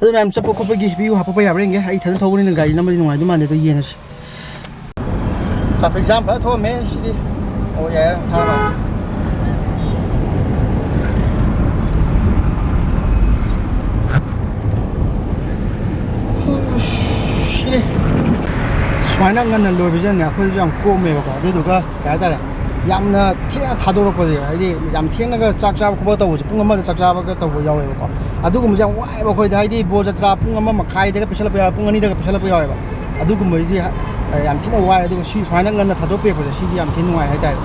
ꯑꯗꯨ ꯃꯌꯥꯝ ꯆꯠꯄ ꯈꯣꯠꯄꯒꯤ view ꯍꯥꯞꯄꯛꯄ ꯌꯥꯕ꯭ꯔꯥ ꯌꯦꯡꯒꯦ꯫ ꯑꯩ ꯏꯊꯟꯗ ꯊꯧꯕꯅꯤꯅ ꯒꯥꯔꯤ ꯅꯝꯕꯗꯤ ꯅꯨꯡꯉꯥꯏꯗꯧ ꯃꯥꯟꯗꯦ, ꯑꯗꯣ ꯌꯦꯡꯉꯁꯤ꯫ Traffic jam ꯐꯖꯅ ꯊꯣꯛꯑꯝꯃꯦ ꯁꯤꯗꯤ꯫ ꯑꯣ, ꯌꯥꯔꯦ, ꯊꯥꯔꯣ꯫ ꯁꯤꯅꯤ꯫ ꯁꯨꯃꯥꯏꯅ ꯉꯟꯅ ꯂꯣꯏꯕꯁꯤꯅꯅꯦ, ꯑꯩꯈꯣꯏꯁꯨ ꯌꯥꯝ ꯀꯣꯝꯃꯦꯕꯀꯣ꯫ ꯑꯗꯨꯗꯨꯒ ꯀꯩ ꯍꯥꯏꯇꯥꯔꯦ, ꯌꯥꯝꯅ ꯊꯦꯡꯅ ꯊꯥꯗꯣꯔꯛꯄꯁꯦ, ꯍꯥꯏꯗꯤ ꯌꯥꯝ ꯊꯦꯡꯅꯒ ꯆꯥꯛ ꯆꯥꯕ ꯈꯣꯠꯄ ꯇꯧꯕꯁꯦ, ꯄꯨꯡ ꯑꯃꯗ ꯆꯥꯛ ꯆꯥꯕꯒ ꯇꯧꯕ ꯌꯥꯎꯋꯦꯕꯀꯣ꯫ ꯑꯗꯨꯒꯨꯝꯕꯁꯦ ꯌꯥꯝ ꯋꯥꯏꯑꯦꯕ ꯑꯩꯈꯣꯏꯗ, ꯍꯥꯏꯗꯤ ꯕꯣꯔ ꯖꯇ꯭ꯔꯥ ꯄꯨꯡ ꯑꯃ ꯃꯈꯥꯏꯗꯒ ꯄꯤꯁꯜꯂꯛꯄ ꯌꯥꯎꯋꯦ, ꯄꯨꯡ ꯑꯅꯤꯗꯒ ꯄꯤꯁꯜꯂꯛꯄ ꯌꯥꯎꯋꯦꯕ꯫ ꯑꯗꯨꯒꯨꯝꯕꯁꯤ ꯌꯥꯝ ꯊꯤꯅ ꯋꯥꯏ꯫ ꯑꯗꯨꯒ ꯁꯤ ꯁꯨꯃꯥꯏꯅ ꯉꯟꯅ ꯊꯥꯗꯣꯛꯄꯤꯔꯛꯄꯁꯦ, ꯁꯤꯗꯤ ꯌꯥꯝ ꯊꯤꯅ ꯅꯨꯡꯉꯥꯏ ꯍꯥꯏꯇꯥꯔꯦ꯫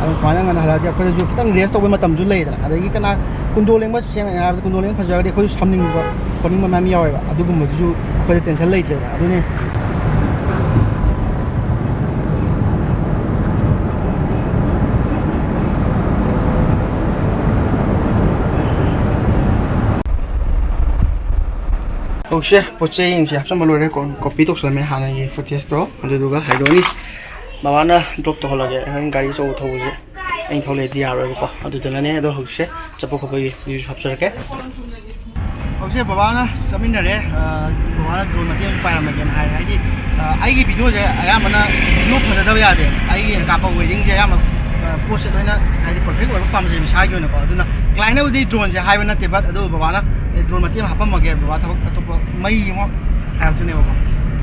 ꯑꯗꯨ ꯁꯨꯃꯥꯏꯅ ꯉꯟꯅ ꯍꯜꯂꯛꯑꯗꯤ ꯑꯩꯈꯣꯏꯗꯁꯨ ꯈꯤꯇꯪ rest ꯇꯧꯕꯩ ꯃꯇꯝꯁꯨ ꯂꯩꯗꯅ꯫ ꯑꯗꯒꯤ ꯀꯅꯥ ꯀꯨꯟꯗꯣ ꯂꯦꯡꯕ, ꯁꯦꯡꯅ ꯍꯥꯏꯔꯕꯗ ꯀꯨꯟꯗꯣ ꯂꯦꯡꯕ ꯐꯖꯔꯒꯗꯤ ꯑꯩꯈꯣꯏꯁꯨ ꯁꯝꯅꯤꯡꯕ ꯈꯣꯠꯅꯤꯡꯕ ꯃꯌꯥꯝ ꯌꯥꯎꯋꯦꯕ꯫ ꯑꯗꯨꯒꯨꯝꯕꯗꯨꯁꯨ ꯑꯩꯈꯣꯏꯗ tension ꯂꯩꯇ꯭ꯔꯦꯗꯅ꯫ ꯑꯗꯨꯅꯦ꯫ ꯍꯧꯖꯤꯛꯁꯦ ꯄꯣꯠ ꯆꯩꯁꯤꯡꯁꯦ ꯍꯥꯞꯆꯤꯟꯕ ꯂꯣꯏꯔꯦ꯫ ꯀꯣ-, copy ꯇꯧꯁꯜꯂꯝꯃꯦ ꯍꯥꯟꯅꯒꯤ footageꯇꯣ꯫ ꯑꯗꯨꯗꯨꯒ ꯍꯥꯏꯗꯣꯛꯑꯅꯤ꯫ ꯕꯕꯥꯅ drop ꯇꯧꯍꯜꯂꯒꯦ꯫ ꯍꯣꯔꯦꯟ ꯒꯥꯔꯤ ꯑꯆꯧꯕ ꯊꯧꯕꯁꯦ꯫ ꯑꯩꯅ ꯊꯧ ꯂꯩꯔꯗꯤ ꯌꯥꯔꯣꯏꯕꯀꯣ꯫ ꯑꯗꯨꯗꯨꯅꯅꯦ꯫ ꯑꯗꯣ ꯍꯧꯖꯤꯛꯁꯦ ꯆꯠꯄ ꯈꯣꯠꯄꯒꯤ ꯚꯤꯗꯤꯑꯣꯁꯨ ꯍꯥꯞꯆꯔꯛꯀꯦ꯫ ꯍꯧꯖꯤꯛꯁꯦ ꯕꯕꯥꯅ ꯆꯠꯃꯤꯟꯅꯔꯦ꯫ ꯑ, ꯕꯕꯥꯅ ꯗ꯭ꯔꯣꯟ ꯃꯇꯦꯛ ꯑꯃ ꯄꯥꯏꯔꯝꯃꯒꯦꯅ ꯍꯥꯏꯔꯦ꯫ ꯍꯥꯏꯗꯤ, ꯑ, ꯑꯩꯒꯤ ꯚꯤꯗꯤꯑꯣꯁꯦ ꯑꯌꯥꯝꯕꯅ ꯚꯤꯗꯤꯑꯣ ꯐꯖꯗꯕ ꯌꯥꯗꯦ꯫ ꯑꯩꯒꯤ ꯀꯥꯞꯄ ꯋꯦꯗꯤꯡꯁꯦ ꯑꯌꯥꯝꯕ, ꯑ, ꯄꯣꯠꯁꯦ ꯂꯣꯏꯅ ꯍꯥꯏꯗꯤ ꯄꯔꯐꯦꯛ ꯑꯣꯏꯕ ꯄꯥꯝꯖꯩꯕ ꯏꯁꯥꯒꯤ ꯑꯣꯏꯅꯀꯣ꯫ ꯑꯗꯨꯅ ꯀ꯭ꯂꯥꯏꯟꯅꯕꯨꯗꯤ ꯗ꯭ꯔꯣꯟꯁꯦ ꯍꯥꯏꯕ ꯅꯠꯇꯦ, but ꯑꯗꯨ ꯕꯕꯥꯅ, "ꯑꯦ, ꯗ꯭ꯔꯣꯟ ꯃꯇꯦꯛ ꯑꯃ ꯍꯥꯞꯄꯝꯃꯒꯦ ꯕꯕꯥ, ꯊꯕꯛ ꯑꯇꯣꯞꯄ ꯃꯩ ꯑꯃ" ꯍꯥꯏꯔꯛꯇꯣꯏꯅꯦꯕꯀꯣ꯫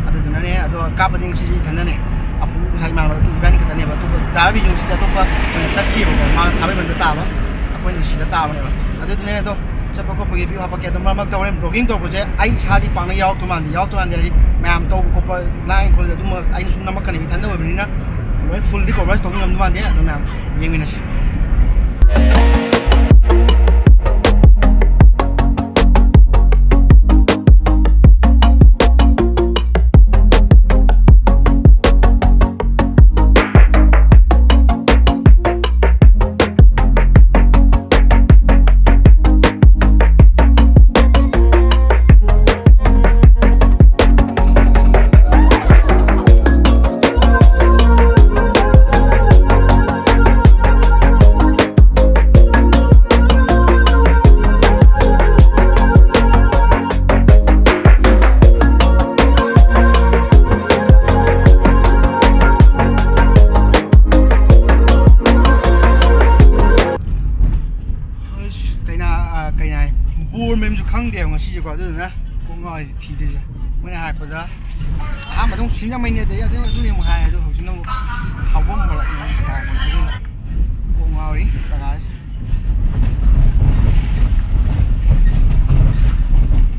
ꯑꯗꯨꯗꯨꯅꯅꯦ꯫ ꯑꯗꯣ ꯀꯥꯞꯄꯗꯤ ꯉꯁꯤꯁꯦ ꯏꯊꯟꯗꯅꯦ꯫ ꯑꯄꯨ ꯉꯁꯥꯏ ꯏꯃꯥꯟꯅꯕ ꯑꯗꯨ ꯏꯕꯥꯅꯤ ꯈꯛꯇꯅꯦꯕ꯫ ꯑꯇꯣꯞꯄ ꯗꯥ ꯔꯕꯤꯟꯁꯨ ꯉꯁꯤꯗꯤ ꯑꯇꯣꯞꯄ ꯑꯣꯏꯅ ꯆꯠꯈꯤꯕꯀꯣ꯫ ꯃꯥꯅ ꯊꯥꯡꯃꯩꯕꯟꯗ ꯇꯥꯕ, ꯑꯩꯈꯣꯏꯅ ꯁꯤꯗ ꯇꯥꯕꯅꯦꯕ꯫ ꯑꯗꯨꯗꯨꯅꯦ꯫ ꯑꯗꯣ ꯆꯠꯄ ꯈꯣꯠꯄꯒꯤ ꯚꯤꯗꯤꯑꯣ ꯍꯥꯞꯄꯛꯀꯦ꯫ ꯑꯗꯣ ꯃꯔꯛ ꯃꯔꯛꯇ ꯍꯣꯔꯦꯟ ꯕ꯭ꯂꯣꯒꯤꯡ ꯇꯧꯔꯛꯄꯁꯦ ꯑꯩ ꯏꯁꯥꯗꯤ ꯄꯥꯛꯅ ꯌꯥꯎꯔꯛꯇꯧ ꯃꯥꯟꯗꯦ, ꯌꯥꯎꯔꯛꯇꯧ ꯃꯥꯟꯗꯦ ꯍꯥꯏꯗꯤ ꯃꯌꯥꯝ ꯇꯧꯕ ꯈꯣꯠꯄ, ꯂꯥꯡ ꯈꯣꯠꯂꯤ ꯑꯗꯨꯝꯕ ꯑꯩꯅ ꯁꯨꯝ ꯅꯝꯃꯛꯀꯅꯦꯕ, ꯏꯊꯟꯗ ꯑꯣꯏꯕꯅꯤꯅ ꯂꯣꯏ ꯐꯨꯜꯗꯤ ꯀꯣꯚꯔꯦꯖ ꯇꯧꯕ ꯉꯝꯗꯧ ꯃꯥꯟꯗꯦ꯫ ꯑꯗꯣ ꯃꯌꯥꯝ ꯌꯦꯡꯃꯤꯟꯅꯁꯤ꯫ ꯑꯁ, ꯀꯩꯅꯥ, ꯑ, ꯀꯩꯅꯥ ꯍꯥꯏ, ꯕꯣꯔ ꯃꯌꯨꯝꯁꯨ ꯈꯪꯗꯦꯕ ꯉꯁꯤꯁꯦꯀꯣ꯫ ꯑꯗꯨꯗꯨꯅ ꯀꯣꯛ ꯉꯥꯎꯔꯤꯁꯦ ꯊꯤꯗꯣꯏꯁꯦ꯫ ꯃꯣꯏꯅ ꯍꯥꯏꯔꯛꯄꯗ ꯑꯍꯥꯟꯕꯗ ꯑꯃꯨꯛ ꯁꯤꯡꯖꯃꯩꯅꯦ, ꯑꯗꯩ ꯑꯗꯨ, ꯑꯗꯨꯅꯦ ꯑꯃꯨꯛ ꯍꯥꯏ꯫ ꯑꯗꯣ ꯍꯧꯖꯤꯛꯅ ꯑꯃꯨꯛ ꯍꯥꯎꯕꯝ ꯍꯥꯏꯔꯛꯄꯅꯦ꯫ ꯑꯗꯨꯅ ꯀꯣꯛ ꯉꯥꯎꯔꯤ ꯖꯒꯥꯁꯦ꯫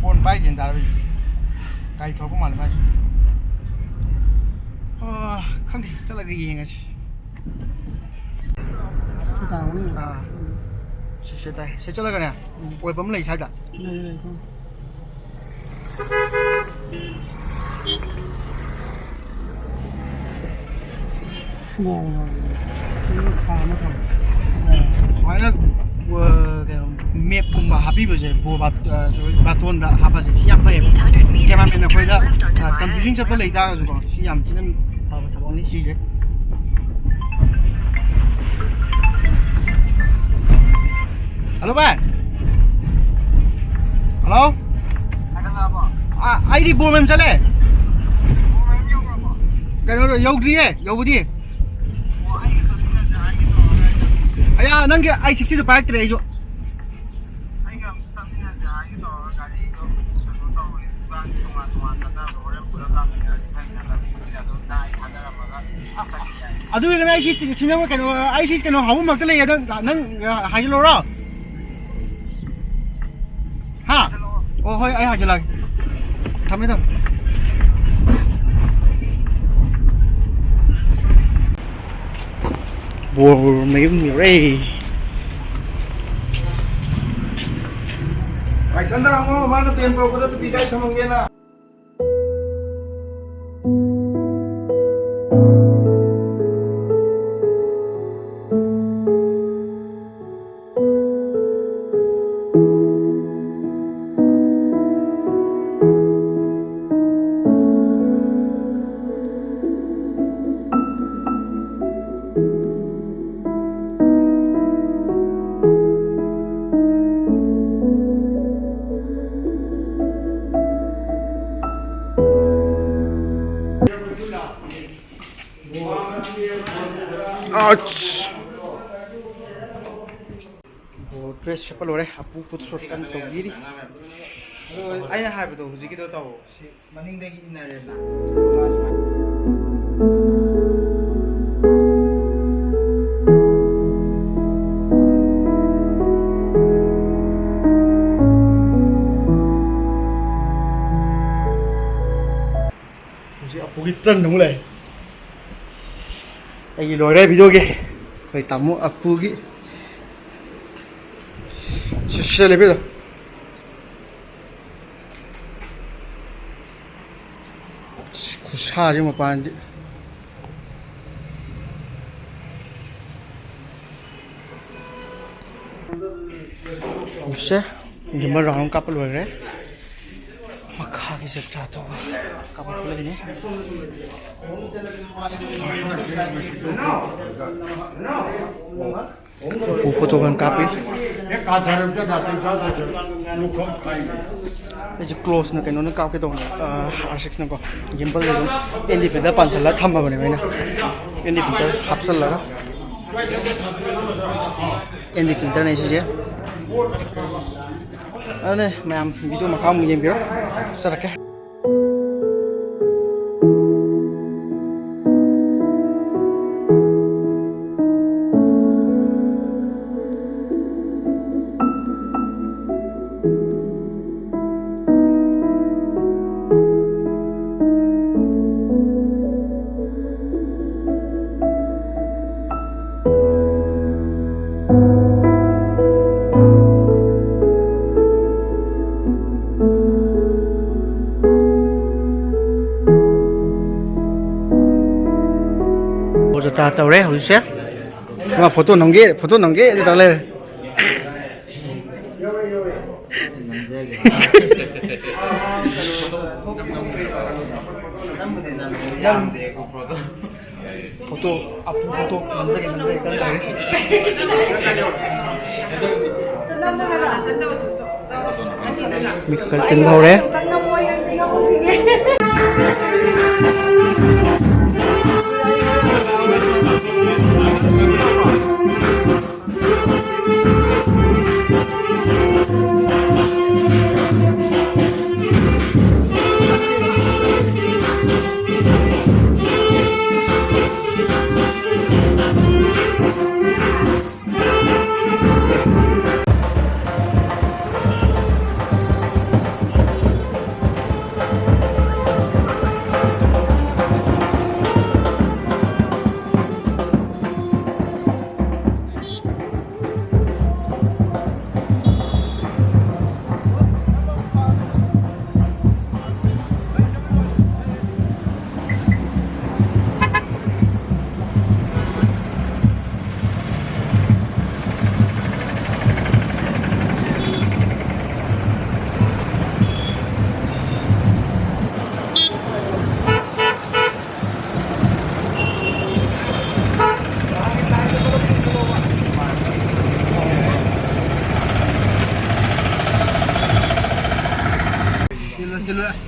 ꯐꯣꯟ ꯄꯥꯏꯗꯦꯅ ꯇꯥꯔꯕ꯫ ꯒꯥꯔꯤ ꯊꯧꯔꯛꯄ ꯃꯥꯜꯂꯦ ꯃꯥꯏꯁꯦ꯫ ꯑꯥ, ꯈꯪꯗꯦ, ꯆꯠꯂꯒ ꯌꯦꯡꯉꯁꯤ꯫ ꯁꯤ ꯇꯥꯔꯝꯒꯅꯤ꯫ ꯑꯥ꯫ ꯁꯤ, ꯁꯤ ꯇꯥꯏ꯫ ꯁꯤ ꯆꯠꯂꯒꯅꯦ, ꯎꯝ꯫ ꯑꯣꯏꯕ ꯑꯃ ꯂꯩ ꯁ꯭ꯋꯥꯏꯗ꯫ ꯂꯩ, ꯂꯩ, ꯎꯝ꯫ ꯁꯨꯃꯥꯡ ꯁꯨꯝ ꯈꯥ ꯑꯃ ꯊꯝꯃꯦ꯫ ꯁꯨꯃꯥꯏꯅ, ꯑ, ꯀꯩꯅꯣ, ꯃꯦꯞꯀꯨꯝꯕ ꯍꯥꯞꯄꯤꯕꯁꯦ, ꯕꯣ ꯕꯥꯠ-, ꯑ, ꯁꯣꯔꯤ, ꯕꯥꯇꯣꯟꯗ ꯍꯥꯞꯄꯁꯦ, ꯁꯤ ꯌꯥꯝ ꯐꯩꯌꯦꯕ꯫ ꯀꯦꯃꯦꯔꯥꯃꯦꯟ ꯑꯩꯈꯣꯏꯗ, ꯑ, ꯀꯟꯐ꯭ꯌꯨꯖꯤꯡ ꯆꯠꯄ ꯂꯩꯇꯥꯔꯒꯁꯨꯀꯣ, ꯁꯤ ꯌꯥꯝ ꯊꯤꯅ ꯐꯕ ꯊꯕꯛꯅꯤ ꯁꯤꯁꯦ꯫ ꯍꯜꯂꯣ ꯚꯥꯏ꯫ ꯍꯜꯂꯣ꯫ ꯍꯥꯏꯒꯠꯂꯛꯑꯕꯣ? ꯑ, ꯑꯩꯗꯤ ꯕꯣꯔ ꯃꯌꯨꯝ ꯆꯠꯂꯦ꯫ ꯕꯣꯔ ꯃꯌꯨꯝ ꯌꯧꯈ꯭ꯔꯕꯣ? ꯀꯩꯅꯣꯗꯣ ꯌꯧꯗ꯭ꯔꯤꯌꯦ, ꯌꯧꯕꯗꯤ꯫ ꯑꯣ, ꯑꯩꯒ ꯆꯠꯃꯤꯟꯅꯁꯦ ꯍꯥꯏꯒꯦ ꯇꯧꯔꯒ ꯑꯩꯅ ꯑꯌꯥ, ꯅꯪꯒꯤ ꯑꯥꯏ ꯁꯤꯛꯁꯇꯤꯗꯣ ꯄꯥꯏꯔꯛꯇ꯭ꯔꯦ ꯑꯩꯁꯨ꯫ ꯑꯩꯒ ꯑꯃꯨꯛ ꯆꯠꯃꯤꯟꯅꯁꯦ ꯍꯥꯏꯒꯦ ꯇꯧꯔꯒ ꯒꯥꯔꯤꯗꯣ ꯀꯩꯅꯣ ꯇꯧꯋꯦ, ꯏꯕꯥꯅꯤ ꯇꯣꯉꯥꯟ ꯇꯣꯉꯥꯟ ꯆꯠꯅꯕꯗꯣ ꯍꯣꯔꯦꯟ ꯄꯨꯂꯞ ꯂꯥꯛꯃꯤꯟꯅꯔꯗꯤ ꯐꯩꯅ ꯂꯝꯕꯤꯁꯤꯗ ꯑꯗꯨꯝ ꯗꯥꯏ ꯊꯥꯗꯔꯝꯃꯒ ꯆꯠꯈꯤ ꯌꯥꯏ꯫ ꯑꯗꯨ ꯑꯣꯏꯔꯒꯅ ꯑꯩ ꯁꯤ ꯆꯤꯡ-, ꯆꯤꯡꯅꯕ ꯀꯩꯅꯣ, ꯑꯩ ꯁꯤ ꯀꯩꯅꯣ ꯍꯥꯎꯕꯝ ꯃꯔꯛꯇ ꯂꯩꯌꯦ, ꯑꯗꯣ ꯅꯪ, ꯑ, ꯍꯥꯏꯖꯤꯜꯂꯨꯔꯣ? ꯍꯥ? ꯍꯥꯏꯖꯤꯜꯂꯛꯑꯣ꯫ ꯑꯣ, ꯍꯣꯏ, ꯑꯩ ꯍꯥꯏꯖꯤꯜꯂꯛꯑꯒꯦ꯫ ꯊꯝꯃꯦ, ꯊꯝꯃꯦ꯫ ꯕꯣꯔ ꯃꯌꯨꯝ ꯌꯧꯔꯦ꯫ ꯂꯥꯏꯁ꯭ꯔꯝꯗ ꯍꯪꯉꯣ, ꯃꯥꯅ ꯄꯦꯟ ꯄꯨꯔꯛꯄꯗ ꯇꯨꯄꯤ ꯀꯥꯏ ꯊꯝꯃꯝꯒꯦꯅ꯫ ꯑꯁ! ꯑꯣ, ꯗ꯭ꯔꯦꯁ ꯁꯦꯠꯄ ꯂꯣꯏꯔꯦ꯫ ꯑꯄꯨ ꯐꯣꯇꯣ ꯁꯣꯠ ꯀꯟꯅ ꯇꯧꯕꯤꯔꯤ꯫ ꯑꯗꯣ ꯑꯩꯅ ꯍꯥꯏꯕꯗꯣ ꯍꯧꯖꯤꯛꯀꯤꯗꯣ ꯇꯧ꯫ ꯁꯤ ꯃꯅꯤꯡꯗꯒꯤ ꯏꯟꯅꯔꯦꯗꯅ꯫ ꯍꯧꯖꯤꯛ ꯑꯄꯨꯒꯤ ꯇ꯭ꯔꯟ ꯑꯃꯨꯛ ꯂꯥꯛꯑꯦ꯫ ꯑꯩꯒꯤ ꯂꯣꯏꯔꯦ ꯚꯤꯗꯤꯑꯣꯒꯤ꯫ ꯑꯩꯈꯣꯏ ꯇꯥꯃꯣ ꯑꯄꯨꯒꯤ꯫ ꯁꯤ, ꯁꯤꯗ ꯂꯦꯞꯄꯤꯔꯣ꯫ ꯑꯁ, ꯈꯨꯠꯁꯥꯁꯦ ꯃꯄꯥꯟꯗꯤ꯫ ꯍꯧꯖꯤꯛꯁꯦ ꯒꯤꯝꯕꯜ ꯔꯥꯎꯟ ꯀꯥꯞꯄ ꯂꯣꯏꯈ꯭ꯔꯦ꯫ ꯃꯈꯥꯒꯤ ꯖꯇ꯭ꯔꯥ ꯇꯧꯕ ꯀꯥꯞꯄ ꯊꯣꯛꯂꯛꯏꯅꯦ꯫ ꯎꯄꯨ ꯐꯣꯇꯣ ꯈꯔ ꯀꯥꯞꯄꯤ꯫ ꯑꯩꯁꯦ ꯀ꯭ꯂꯣꯁꯅ ꯀꯩꯅꯣꯅ ꯀꯥꯞꯀꯦ ꯇꯧꯕꯅꯦ, ꯑꯥꯔ ꯁꯤꯛꯁꯅꯀꯣ꯫ ꯒꯤꯝꯕꯜ ꯑꯗꯨꯝ ꯑꯦꯟ ꯗꯤ ꯐꯤꯜꯇꯔ ꯄꯥꯟꯁꯤꯜꯂꯒ ꯊꯝꯃꯕꯅꯦꯕ ꯑꯩꯅ꯫ ꯑꯦꯟ ꯗꯤ ꯐꯤꯜꯇꯔ ꯍꯥꯞꯆꯤꯜꯂꯒ, ꯑꯦꯟ ꯗꯤ ꯐꯤꯜꯇꯔꯅꯦ ꯁꯤꯁꯦ꯫ ꯑꯗꯨꯅꯦ ꯃꯌꯥꯝ, ꯚꯤꯗꯤꯑꯣ ꯃꯈꯥ ꯑꯃꯨꯛ ꯌꯦꯡꯕꯤꯔꯣ꯫ ꯆꯠꯂꯛꯀꯦ꯫ ꯄꯣꯖ ꯇꯥ ꯇꯧꯔꯦ ꯍꯧꯖꯤꯛꯁꯦ꯫ ꯃꯥ ꯐꯣꯇꯣ ꯅꯝꯒꯦ, ꯐꯣꯇꯣ ꯅꯝꯒꯦ ꯇꯧ ꯂꯩꯔꯦ꯫ ꯐꯣꯇꯣ, ꯑꯄꯨ ꯐꯣꯇꯣ ꯅꯝꯖꯒꯦ, ꯅꯝꯖꯒꯦ ꯀꯟꯅ ꯇꯧꯔꯤ꯫ ꯃꯤ ꯈꯔ ꯇꯤꯟꯕ ꯍꯧꯔꯦ꯫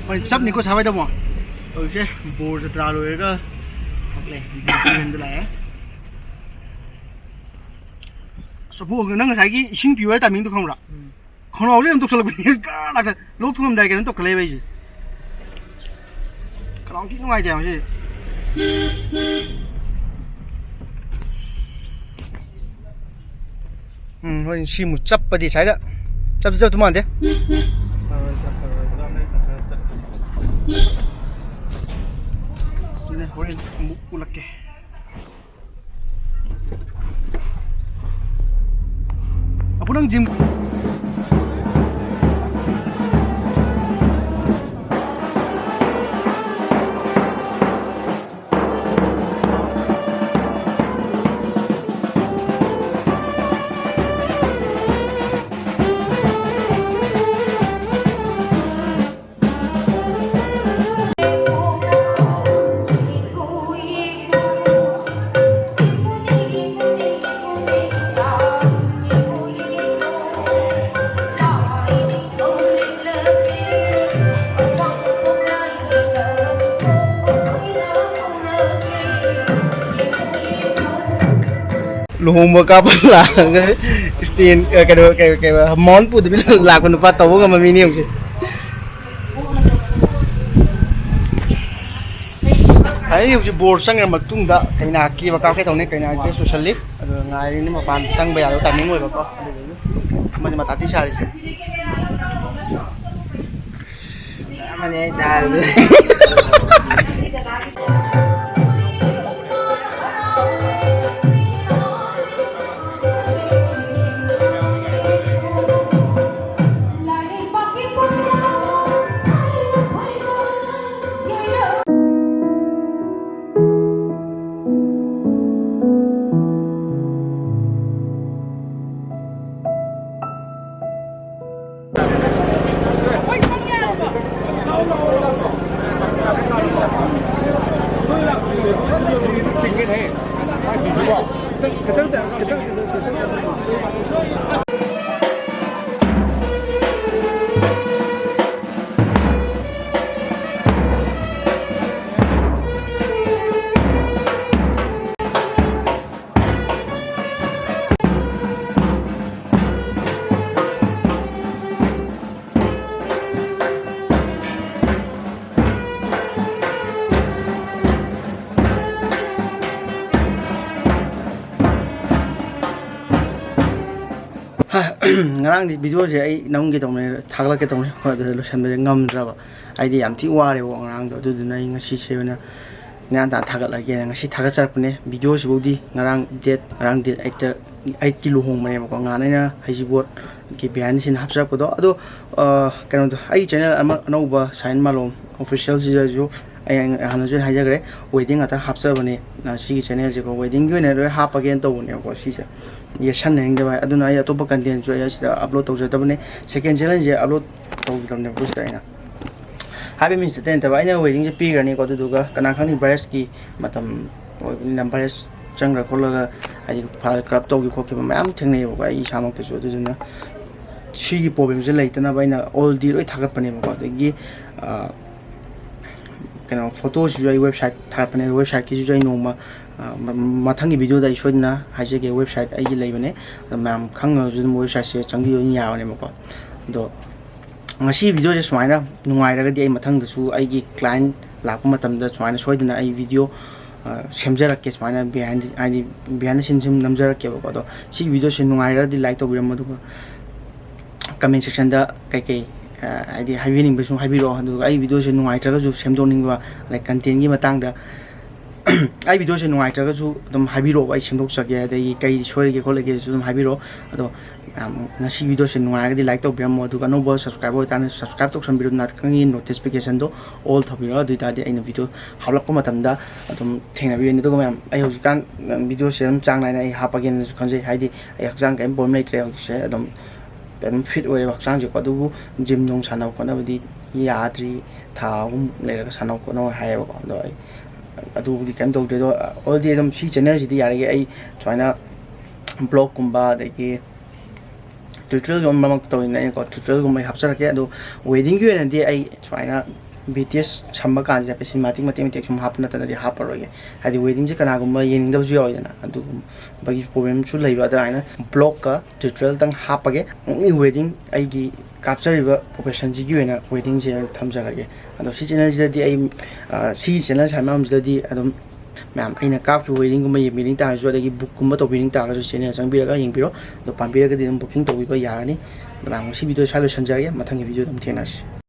ꯍꯣꯏ, ꯆꯞꯅꯤꯀꯣ ꯁꯥꯕ ꯍꯥꯏꯗꯕꯣ꯫ ꯍꯧꯖꯤꯛꯁꯦ ꯕꯣꯔ ꯖꯇ꯭ꯔꯥ ꯂꯣꯏꯔꯒ ꯊꯛꯂꯦ, ꯕꯤꯁꯅꯨ ꯍꯣꯏꯔꯣꯝꯗ ꯂꯥꯛꯑꯦ꯫ ꯑꯁ, ꯑꯕꯣꯛ, ꯅꯪ ꯉꯁꯥꯏꯒꯤ ꯏꯁꯤꯡ ꯄꯤꯌꯨ ꯍꯥꯏ ꯇꯥꯏꯃꯤꯡꯗꯣ ꯈꯪꯕ꯭ꯔꯥ? ꯎꯝ꯫ ꯈꯣꯡꯅꯥꯎꯁꯦ ꯑꯗꯨꯝ ꯇꯧꯁꯜꯂꯛꯄꯅꯤ꯫ ꯒꯥ ꯂꯥꯛꯇ-, ꯂꯣꯛ ꯊꯨꯡꯉꯝꯗꯥꯏ ꯀꯩꯅꯣ ꯇꯧꯈꯠꯂꯛꯑꯦꯕ ꯑꯩꯁꯦ꯫ ꯈꯅꯥꯎ ꯊꯤ ꯅꯨꯡꯉꯥꯏꯇꯦ ꯉꯁꯤ꯫ ꯎꯝ, ꯍꯣꯏ, ꯁꯤꯃꯨꯛ ꯆꯞꯄꯗꯤ ꯁ꯭ꯋꯥꯏꯗ ꯆꯞꯁꯨ ꯆꯞꯇꯧ ꯃꯥꯟꯗꯦ꯫ ꯁꯤꯅꯦ, ꯍꯣꯔꯦꯟ ꯑꯃꯨꯛ ꯎꯠꯂꯛꯀꯦ꯫ ꯑꯄꯨ, ꯅꯪ ꯖꯤꯝ ꯂꯨꯍꯣꯡꯕ ꯀꯥꯞꯄ ꯂꯥꯛꯑꯒ ꯁ꯭ꯇꯦꯟ, ꯑ, ꯀꯩꯅꯣ, ꯀꯩ, ꯀꯩ, ꯃꯥꯎꯟ ꯄꯨꯗꯕꯤ ꯂꯥꯛꯄ ꯅꯨꯄꯥ ꯇꯧꯕ ꯉꯝꯕ ꯃꯤꯅꯤ ꯌꯦꯡꯉꯨꯁꯦ꯫ ꯑꯩ ꯍꯧꯖꯤꯛ ꯕꯣꯔ ꯆꯪꯈ꯭ꯔ ꯃꯇꯨꯡꯗ ꯀꯩꯅꯥ ꯀꯦꯕ ꯀꯥꯞꯀꯦ ꯇꯧꯅꯤ꯫ ꯀꯩꯅꯥ ꯗ꯭ꯔꯦꯁ ꯂꯣꯏꯁꯜꯂꯤ, ꯑꯗꯨ ꯉꯥꯏꯔꯤꯅꯤ꯫ ꯃꯄꯥꯟ ꯆꯪꯕ ꯌꯥꯗꯕ ꯇꯥꯏꯃꯤꯡ ꯑꯣꯏꯕꯀꯣ, ꯑꯗꯨꯗꯨꯒꯤ ꯑꯃꯁꯦ ꯃꯇꯥ ꯊꯤ ꯁꯥꯔꯤꯁꯦ꯫ ꯑꯃꯅꯦ ꯑꯩ ꯇꯥꯕꯗ꯫ ꯉꯔꯥꯡꯗꯤ ꯚꯤꯗꯤꯑꯣꯁꯦ ꯑꯩ ꯅꯝꯒꯦ ꯇꯧꯅꯦ, ꯊꯥꯒꯠꯂꯛꯀꯦ ꯇꯧꯅꯦ, ꯑꯗꯨꯗ ꯂꯣꯏꯁꯤꯟꯕꯁꯦ ꯉꯝꯗ꯭ꯔꯕ꯫ ꯑꯩꯗꯤ ꯌꯥꯝ ꯊꯤ ꯋꯥꯔꯦꯕꯀꯣ ꯉꯔꯥꯡꯗꯣ, ꯑꯗꯨꯗꯨꯅ ꯑꯩ ꯉꯁꯤꯁꯦ ꯑꯣꯏꯅ ꯅꯦ ꯉꯟꯇꯥ ꯊꯥꯒꯠꯂꯒꯦꯅ ꯉꯁꯤ ꯊꯥꯒꯠꯆꯔꯛꯄꯅꯦ꯫ ꯚꯤꯗꯤꯑꯣꯁꯤꯐꯧꯗꯤ ꯉꯔꯥꯡ ꯗꯦꯠ, ꯉꯔꯥꯡ ꯗꯦꯠ ꯑꯩꯠꯇ, ꯑꯩꯠꯀꯤ ꯂꯨꯍꯣꯡꯕꯅꯦꯕꯀꯣ, ꯉꯍꯥꯟ ꯑꯩꯅ ꯍꯩꯖꯤꯡꯄꯣꯠꯀꯤ ꯕꯤꯍꯥꯏꯟ ꯁꯤꯟ ꯍꯥꯞꯆꯔꯛꯄꯗꯣ꯫ ꯑꯗꯣ, ꯑ, ꯀꯩꯅꯣꯗꯣ, ꯑꯩꯒꯤ ꯆꯦꯅꯦꯜ ꯑꯃ ꯑꯅꯧꯕ, ꯁꯥꯏꯟ ꯃꯥꯂꯣꯝ ꯑꯣꯐꯤꯁꯤꯌꯦꯜꯁꯤꯗꯁꯨ ꯑꯩ ꯍꯥꯟꯅꯁꯨ ꯑꯩꯅ ꯍꯥꯏꯖꯈ꯭ꯔꯦ, ꯋꯦꯗꯤꯡ ꯉꯥꯛꯇ ꯍꯥꯞꯆꯕꯅꯦ꯫ ꯑ, ꯁꯤꯒꯤ ꯆꯦꯅꯦꯜꯁꯦꯀꯣ, ꯋꯦꯗꯤꯡꯒꯤ ꯑꯣꯏꯅ ꯂꯣꯏ ꯍꯥꯞꯄꯒꯦꯅ ꯇꯧꯕꯅꯦꯕꯀꯣ ꯁꯤꯁꯦ, ꯌꯦꯠꯁꯟꯅꯅꯤꯡꯗꯕ꯫ ꯑꯗꯨꯅ ꯑꯩ ꯑꯇꯣꯞꯄ ꯀꯟꯇꯦꯟꯁꯨ ꯑꯩ ꯑꯁꯤꯗ ꯑꯞꯂꯣꯗ ꯇꯧꯖꯗꯕꯅꯦ꯫ ꯁꯦꯀꯦꯟ ꯆꯦꯅꯦꯜꯁꯦ ꯑꯞꯂꯣꯗ ꯇꯧꯈ꯭ꯔꯕꯅꯦꯕꯀꯣ ꯁꯤꯗ ꯑꯩꯅ꯫ ꯍꯥꯏꯕ ꯃꯤꯟꯁ ꯑꯇꯩ ꯅꯠꯇꯕ, ꯑꯩꯅ ꯋꯦꯗꯤꯡꯁꯦ ꯄꯤꯈ꯭ꯔꯅꯤꯀꯣ, ꯑꯗꯨꯗꯨꯒ ꯀꯅꯥ ꯈꯪꯅꯤ, ꯚꯥꯏꯔꯁꯀꯤ ꯃꯇꯝ ꯑꯣꯏꯕꯅꯤꯅ, ꯚꯥꯏꯔꯁ ꯆꯪꯈ꯭ꯔ ꯈꯣꯠꯂꯒ, ꯍꯥꯏꯗꯤ, ꯐꯥꯏꯜ ꯀꯔꯞ ꯇꯧꯈꯤꯕ ꯈꯣꯠꯈꯤꯕ ꯃꯌꯥꯝ ꯊꯦꯡꯅꯩꯌꯦꯕꯀꯣ ꯑꯩ ꯏꯁꯥꯃꯛꯇꯁꯨ꯫ ꯑꯗꯨꯗꯨꯅ ꯁꯤꯒꯤ ꯄ꯭ꯔꯣꯕ꯭ꯂꯦꯝꯁꯦ ꯂꯩꯇꯅꯕ ꯑꯩꯅ ꯑꯣꯜꯗꯤ ꯂꯣꯏ ꯊꯥꯒꯠꯄꯅꯦꯕꯀꯣ꯫ ꯑꯗꯒꯤ, ꯑ, ꯀꯩꯅꯣ, ꯐꯣꯇꯣꯁꯤꯁꯨ ꯑꯩ ꯋꯦꯕꯁꯥꯏꯠ ꯊꯥꯒꯠꯄꯅꯦ, ꯋꯦꯕꯁꯥꯏꯠꯀꯤꯁꯤꯁꯨ ꯑꯩ ꯅꯣꯡꯃ, ꯑ, ꯃ-, ꯃꯊꯪꯒꯤ ꯚꯤꯗꯤꯑꯣꯗ ꯑꯩ ꯁꯣꯏꯗꯅ ꯍꯥꯏꯖꯒꯦ꯫ ꯋꯦꯕꯁꯥꯏꯠ ꯑꯩꯒꯤ ꯂꯩꯕꯅꯦ, ꯑꯗꯣ ꯃꯌꯥꯝ ꯈꯪꯉꯒꯁꯨ ꯑꯗꯨꯝ ꯋꯦꯕꯁꯥꯏꯠꯁꯦ ꯆꯪꯕꯤꯕ ꯑꯗꯨꯝ ꯌꯥꯕꯅꯦꯕꯀꯣ꯫ ꯑꯗꯣ ꯉꯁꯤ ꯚꯤꯗꯤꯑꯣꯁꯦ ꯁꯨꯃꯥꯏꯅ ꯅꯨꯡꯉꯥꯏꯔꯒꯗꯤ ꯑꯩ ꯃꯊꯪꯗꯁꯨ ꯑꯩꯒꯤ ꯀ꯭ꯂꯥꯏꯟ ꯂꯥꯛꯄ ꯃꯇꯝꯗ ꯁꯨꯃꯥꯏꯅ ꯁꯣꯏꯗꯅ ꯑꯩ ꯚꯤꯗꯤꯑꯣ, ꯑ, ꯁꯦꯝꯖꯔꯛꯀꯦ, ꯁꯨꯃꯥꯏꯅ ꯕꯤꯍꯥꯏꯟ, ꯍꯥꯏꯗꯤ, ꯕꯤꯍꯥꯏꯟ ꯁꯤꯟ ꯁꯨꯝ ꯅꯝꯖꯔꯛꯀꯦꯕꯀꯣ꯫ ꯑꯗꯣ ꯁꯤ ꯚꯤꯗꯤꯑꯣꯁꯦ ꯅꯨꯡꯉꯥꯏꯔꯒꯗꯤ ꯂꯥꯏꯛ ꯇꯧꯕꯤꯔꯝꯃꯣ, ꯑꯗꯨꯒ ꯀꯃꯦꯟ ꯁꯦꯛꯁꯟꯗ ꯀꯩꯀꯩ, ꯑ, ꯍꯥꯏꯗꯤ, ꯍꯥꯏꯕꯤꯅꯤꯡꯕꯁꯨ ꯍꯥꯏꯕꯤꯔꯛꯑꯣ, ꯑꯗꯨꯒ ꯑꯩ ꯚꯤꯗꯤꯑꯣꯁꯦ ꯅꯨꯡꯉꯥꯏꯇ꯭ꯔꯒꯁꯨ ꯁꯦꯝꯗꯣꯛꯅꯤꯡꯕ, ꯂꯥꯏꯛ, ꯀꯟꯇꯦꯟꯒꯤ ꯃꯇꯥꯡꯗ ꯑꯩ ꯚꯤꯗꯤꯑꯣꯁꯦ ꯅꯨꯡꯉꯥꯏꯇ꯭ꯔꯒꯁꯨ ꯑꯗꯨꯝ ꯍꯥꯏꯕꯤꯔꯛꯑꯣ, ꯑꯩ ꯁꯦꯝꯗꯣꯛꯆꯒꯦ꯫ ꯑꯗꯒꯤ ꯀꯩ ꯁꯣꯏꯔꯒꯦ ꯈꯣꯠꯂꯒꯦꯁꯨ ꯑꯗꯨꯝ ꯍꯥꯏꯕꯤꯔꯛꯑꯣ꯫ ꯑꯗꯣ, ꯌꯥꯝ, ꯉꯁꯤ ꯚꯤꯗꯤꯑꯣꯁꯦ ꯅꯨꯡꯉꯥꯏꯔꯒꯗꯤ ꯂꯥꯏꯛ ꯇꯧꯕꯤꯔꯝꯃꯣ, ꯑꯗꯨꯒ ꯑꯅꯧꯕ ꯁꯕꯁꯀ꯭ꯔꯥꯏꯕꯔ ꯑꯣꯏꯇꯥꯔꯗꯤ ꯁꯕꯁꯀ꯭ꯔꯥꯏꯕ ꯇꯧꯁꯟꯕꯤꯔꯣ, ꯅꯥꯀꯟꯒꯤ ꯅꯣꯇꯤꯐꯤꯀꯦꯁꯟꯗꯣ ꯑꯣꯜ ꯊꯝꯕꯤꯔꯣ꯫ ꯑꯗꯨ ꯑꯣꯏꯇꯥꯔꯗꯤ ꯑꯩꯅ ꯚꯤꯗꯤꯑꯣ ꯍꯥꯞꯂꯛꯄ ꯃꯇꯝꯗ ꯑꯗꯨꯝ ꯊꯦꯡꯅꯕꯤꯔꯅꯤ꯫ ꯑꯗꯨꯒ ꯃꯌꯥꯝ, ꯑꯩ ꯍꯧꯖꯤꯛꯀꯥꯟ, ꯎꯝ, ꯚꯤꯗꯤꯑꯣꯁꯦ ꯑꯗꯨꯝ ꯆꯥꯡ ꯅꯥꯏꯅ ꯑꯩ ꯍꯥꯞꯄꯒꯦꯅꯁꯨ ꯈꯟꯖꯩ, ꯍꯥꯏꯗꯤ ꯑꯩ ꯍꯛꯆꯥꯡ ꯀꯔꯤꯝ ꯄ꯭ꯔꯣꯕ꯭ꯂꯦꯝ ꯂꯩꯇ꯭ꯔꯦ ꯍꯧꯖꯤꯛꯁꯦ, ꯑꯗꯨꯝ ꯑꯗꯨꯝ ꯐꯤꯠ ꯑꯣꯏꯔꯦꯕ ꯍꯛꯆꯥꯡꯁꯦꯀꯣ꯫ ꯑꯗꯨꯕꯨ ꯖꯤꯝ ꯅꯨꯡ ꯁꯥꯟꯅꯕ ꯈꯣꯠꯅꯕꯗꯤ ꯌꯥꯗ꯭ꯔꯤ, ꯊꯥ ꯑꯍꯨꯝ ꯂꯩꯔꯒ ꯁꯥꯟꯅꯧ ꯈꯣꯠꯅꯧ ꯍꯥꯏꯌꯦꯕꯀꯣ꯫ ꯑꯗꯣ ꯑꯩ ꯑꯗꯨꯕꯨꯗꯤ ꯀꯩꯝ ꯇꯧꯗ꯭ꯔꯦ꯫ ꯑꯗꯣ ꯑꯣꯜꯗꯤ ꯑꯗꯨꯝ ꯁꯤ ꯆꯦꯅꯦꯜꯁꯤꯗꯤ ꯌꯥꯔꯤꯈꯩ ꯑꯩ ꯁꯨꯃꯥꯏꯅ ꯕ꯭ꯂꯣꯒꯀꯨꯝꯕ, ꯑꯗꯒꯤ ꯇ꯭ꯌꯨꯇꯣꯔꯤꯌꯦꯜꯒꯨꯝꯕ ꯃꯔꯛ ꯃꯔꯛꯇ ꯇꯧꯔꯤꯅꯦ ꯑꯩꯅꯀꯣ, ꯇ꯭ꯌꯨꯇꯣꯔꯤꯌꯦꯜꯒꯨꯝꯕ ꯑꯩ ꯍꯥꯞꯆꯔꯛꯀꯦ꯫ ꯑꯗꯣ ꯋꯦꯗꯤꯡꯒꯤ ꯑꯣꯏꯅꯗꯤ ꯑꯩ ꯁꯨꯃꯥꯏꯅ ꯕꯤ ꯇꯤ ꯑꯦꯁ ꯁꯝꯕ ꯀꯥꯟꯁꯤꯗ ꯍꯥꯏꯐꯦꯠ ꯁꯤꯅꯦꯃꯥꯇꯤꯛ ꯃꯇꯦꯛ ꯃꯇꯦꯛ ꯁꯨꯝ ꯍꯥꯞꯄ ꯅꯠꯇꯅꯗꯤ ꯍꯥꯞꯄꯔꯣꯏꯒꯦ꯫ ꯍꯥꯏꯗꯤ ꯋꯦꯗꯤꯡꯁꯦ ꯀꯅꯥꯒꯨꯝꯕ ꯌꯦꯡꯅꯤꯡꯗꯕꯁꯨ ꯌꯥꯎꯋꯤꯗꯅ, ꯑꯗꯨꯒꯨꯝꯕꯒꯤ ꯄ꯭ꯔꯣꯕ꯭ꯂꯦꯝꯁꯨ ꯂꯩꯕ꯫ ꯑꯗꯨꯃꯥꯏꯅ ꯕ꯭ꯂꯣꯒꯀ ꯇ꯭ꯌꯨꯇꯣꯔꯤꯌꯦꯜꯗꯪ ꯍꯥꯞꯄꯒꯦ꯫ Only ꯋꯦꯗꯤꯡ, ꯑꯩꯒꯤ ꯀꯥꯞꯆꯔꯤꯕ ꯄ꯭ꯔꯣꯐꯦꯁꯟꯁꯤꯒꯤ ꯑꯣꯏꯅ ꯋꯦꯗꯤꯡꯁꯦ ꯑꯣꯏꯅ ꯊꯝꯖꯔꯒꯦ꯫ ꯑꯗꯣ ꯁꯤ ꯆꯦꯅꯦꯜꯁꯤꯗꯗꯤ ꯑꯩ, ꯑ, ꯁꯤ ꯆꯦꯅꯦꯜ ꯁꯥꯏꯃꯥꯝꯁꯤꯗꯗꯤ ꯑꯗꯨꯝ ꯃꯌꯥꯝ ꯑꯩꯅ ꯀꯥꯞꯈꯤꯕ ꯋꯦꯗꯤꯡꯒꯨꯝꯕ ꯌꯦꯡꯕꯤꯅꯤꯡ ꯇꯥꯔꯁꯨ, ꯑꯗꯒꯤ ꯕꯨꯛꯀꯨꯝꯕ ꯇꯧꯕꯤꯅꯤꯡ ꯇꯥꯔꯒꯁꯨ, ꯆꯦꯅꯦꯜ ꯆꯪꯕꯤꯔꯒ ꯌꯦꯡꯕꯤꯔꯣ꯫ ꯑꯗꯣ ꯄꯥꯝꯕꯤꯔꯒꯗꯤ ꯑꯗꯨꯝ ꯕꯨꯀꯤꯡ ꯇꯧꯕꯤꯕ ꯌꯥꯔꯅꯤ꯫ ꯑꯗꯣ ꯃꯌꯥꯝ, ꯉꯁꯤ ꯚꯤꯗꯤꯑꯣ ꯁ꯭ꯋꯥꯏ ꯂꯣꯏꯁꯤꯟꯖꯔꯒꯦ꯫ ꯃꯊꯪꯒꯤ ꯚꯤꯗꯤꯑꯣꯗ ꯑꯃꯨꯛ ꯊꯦꯡꯅꯔꯁꯤ꯫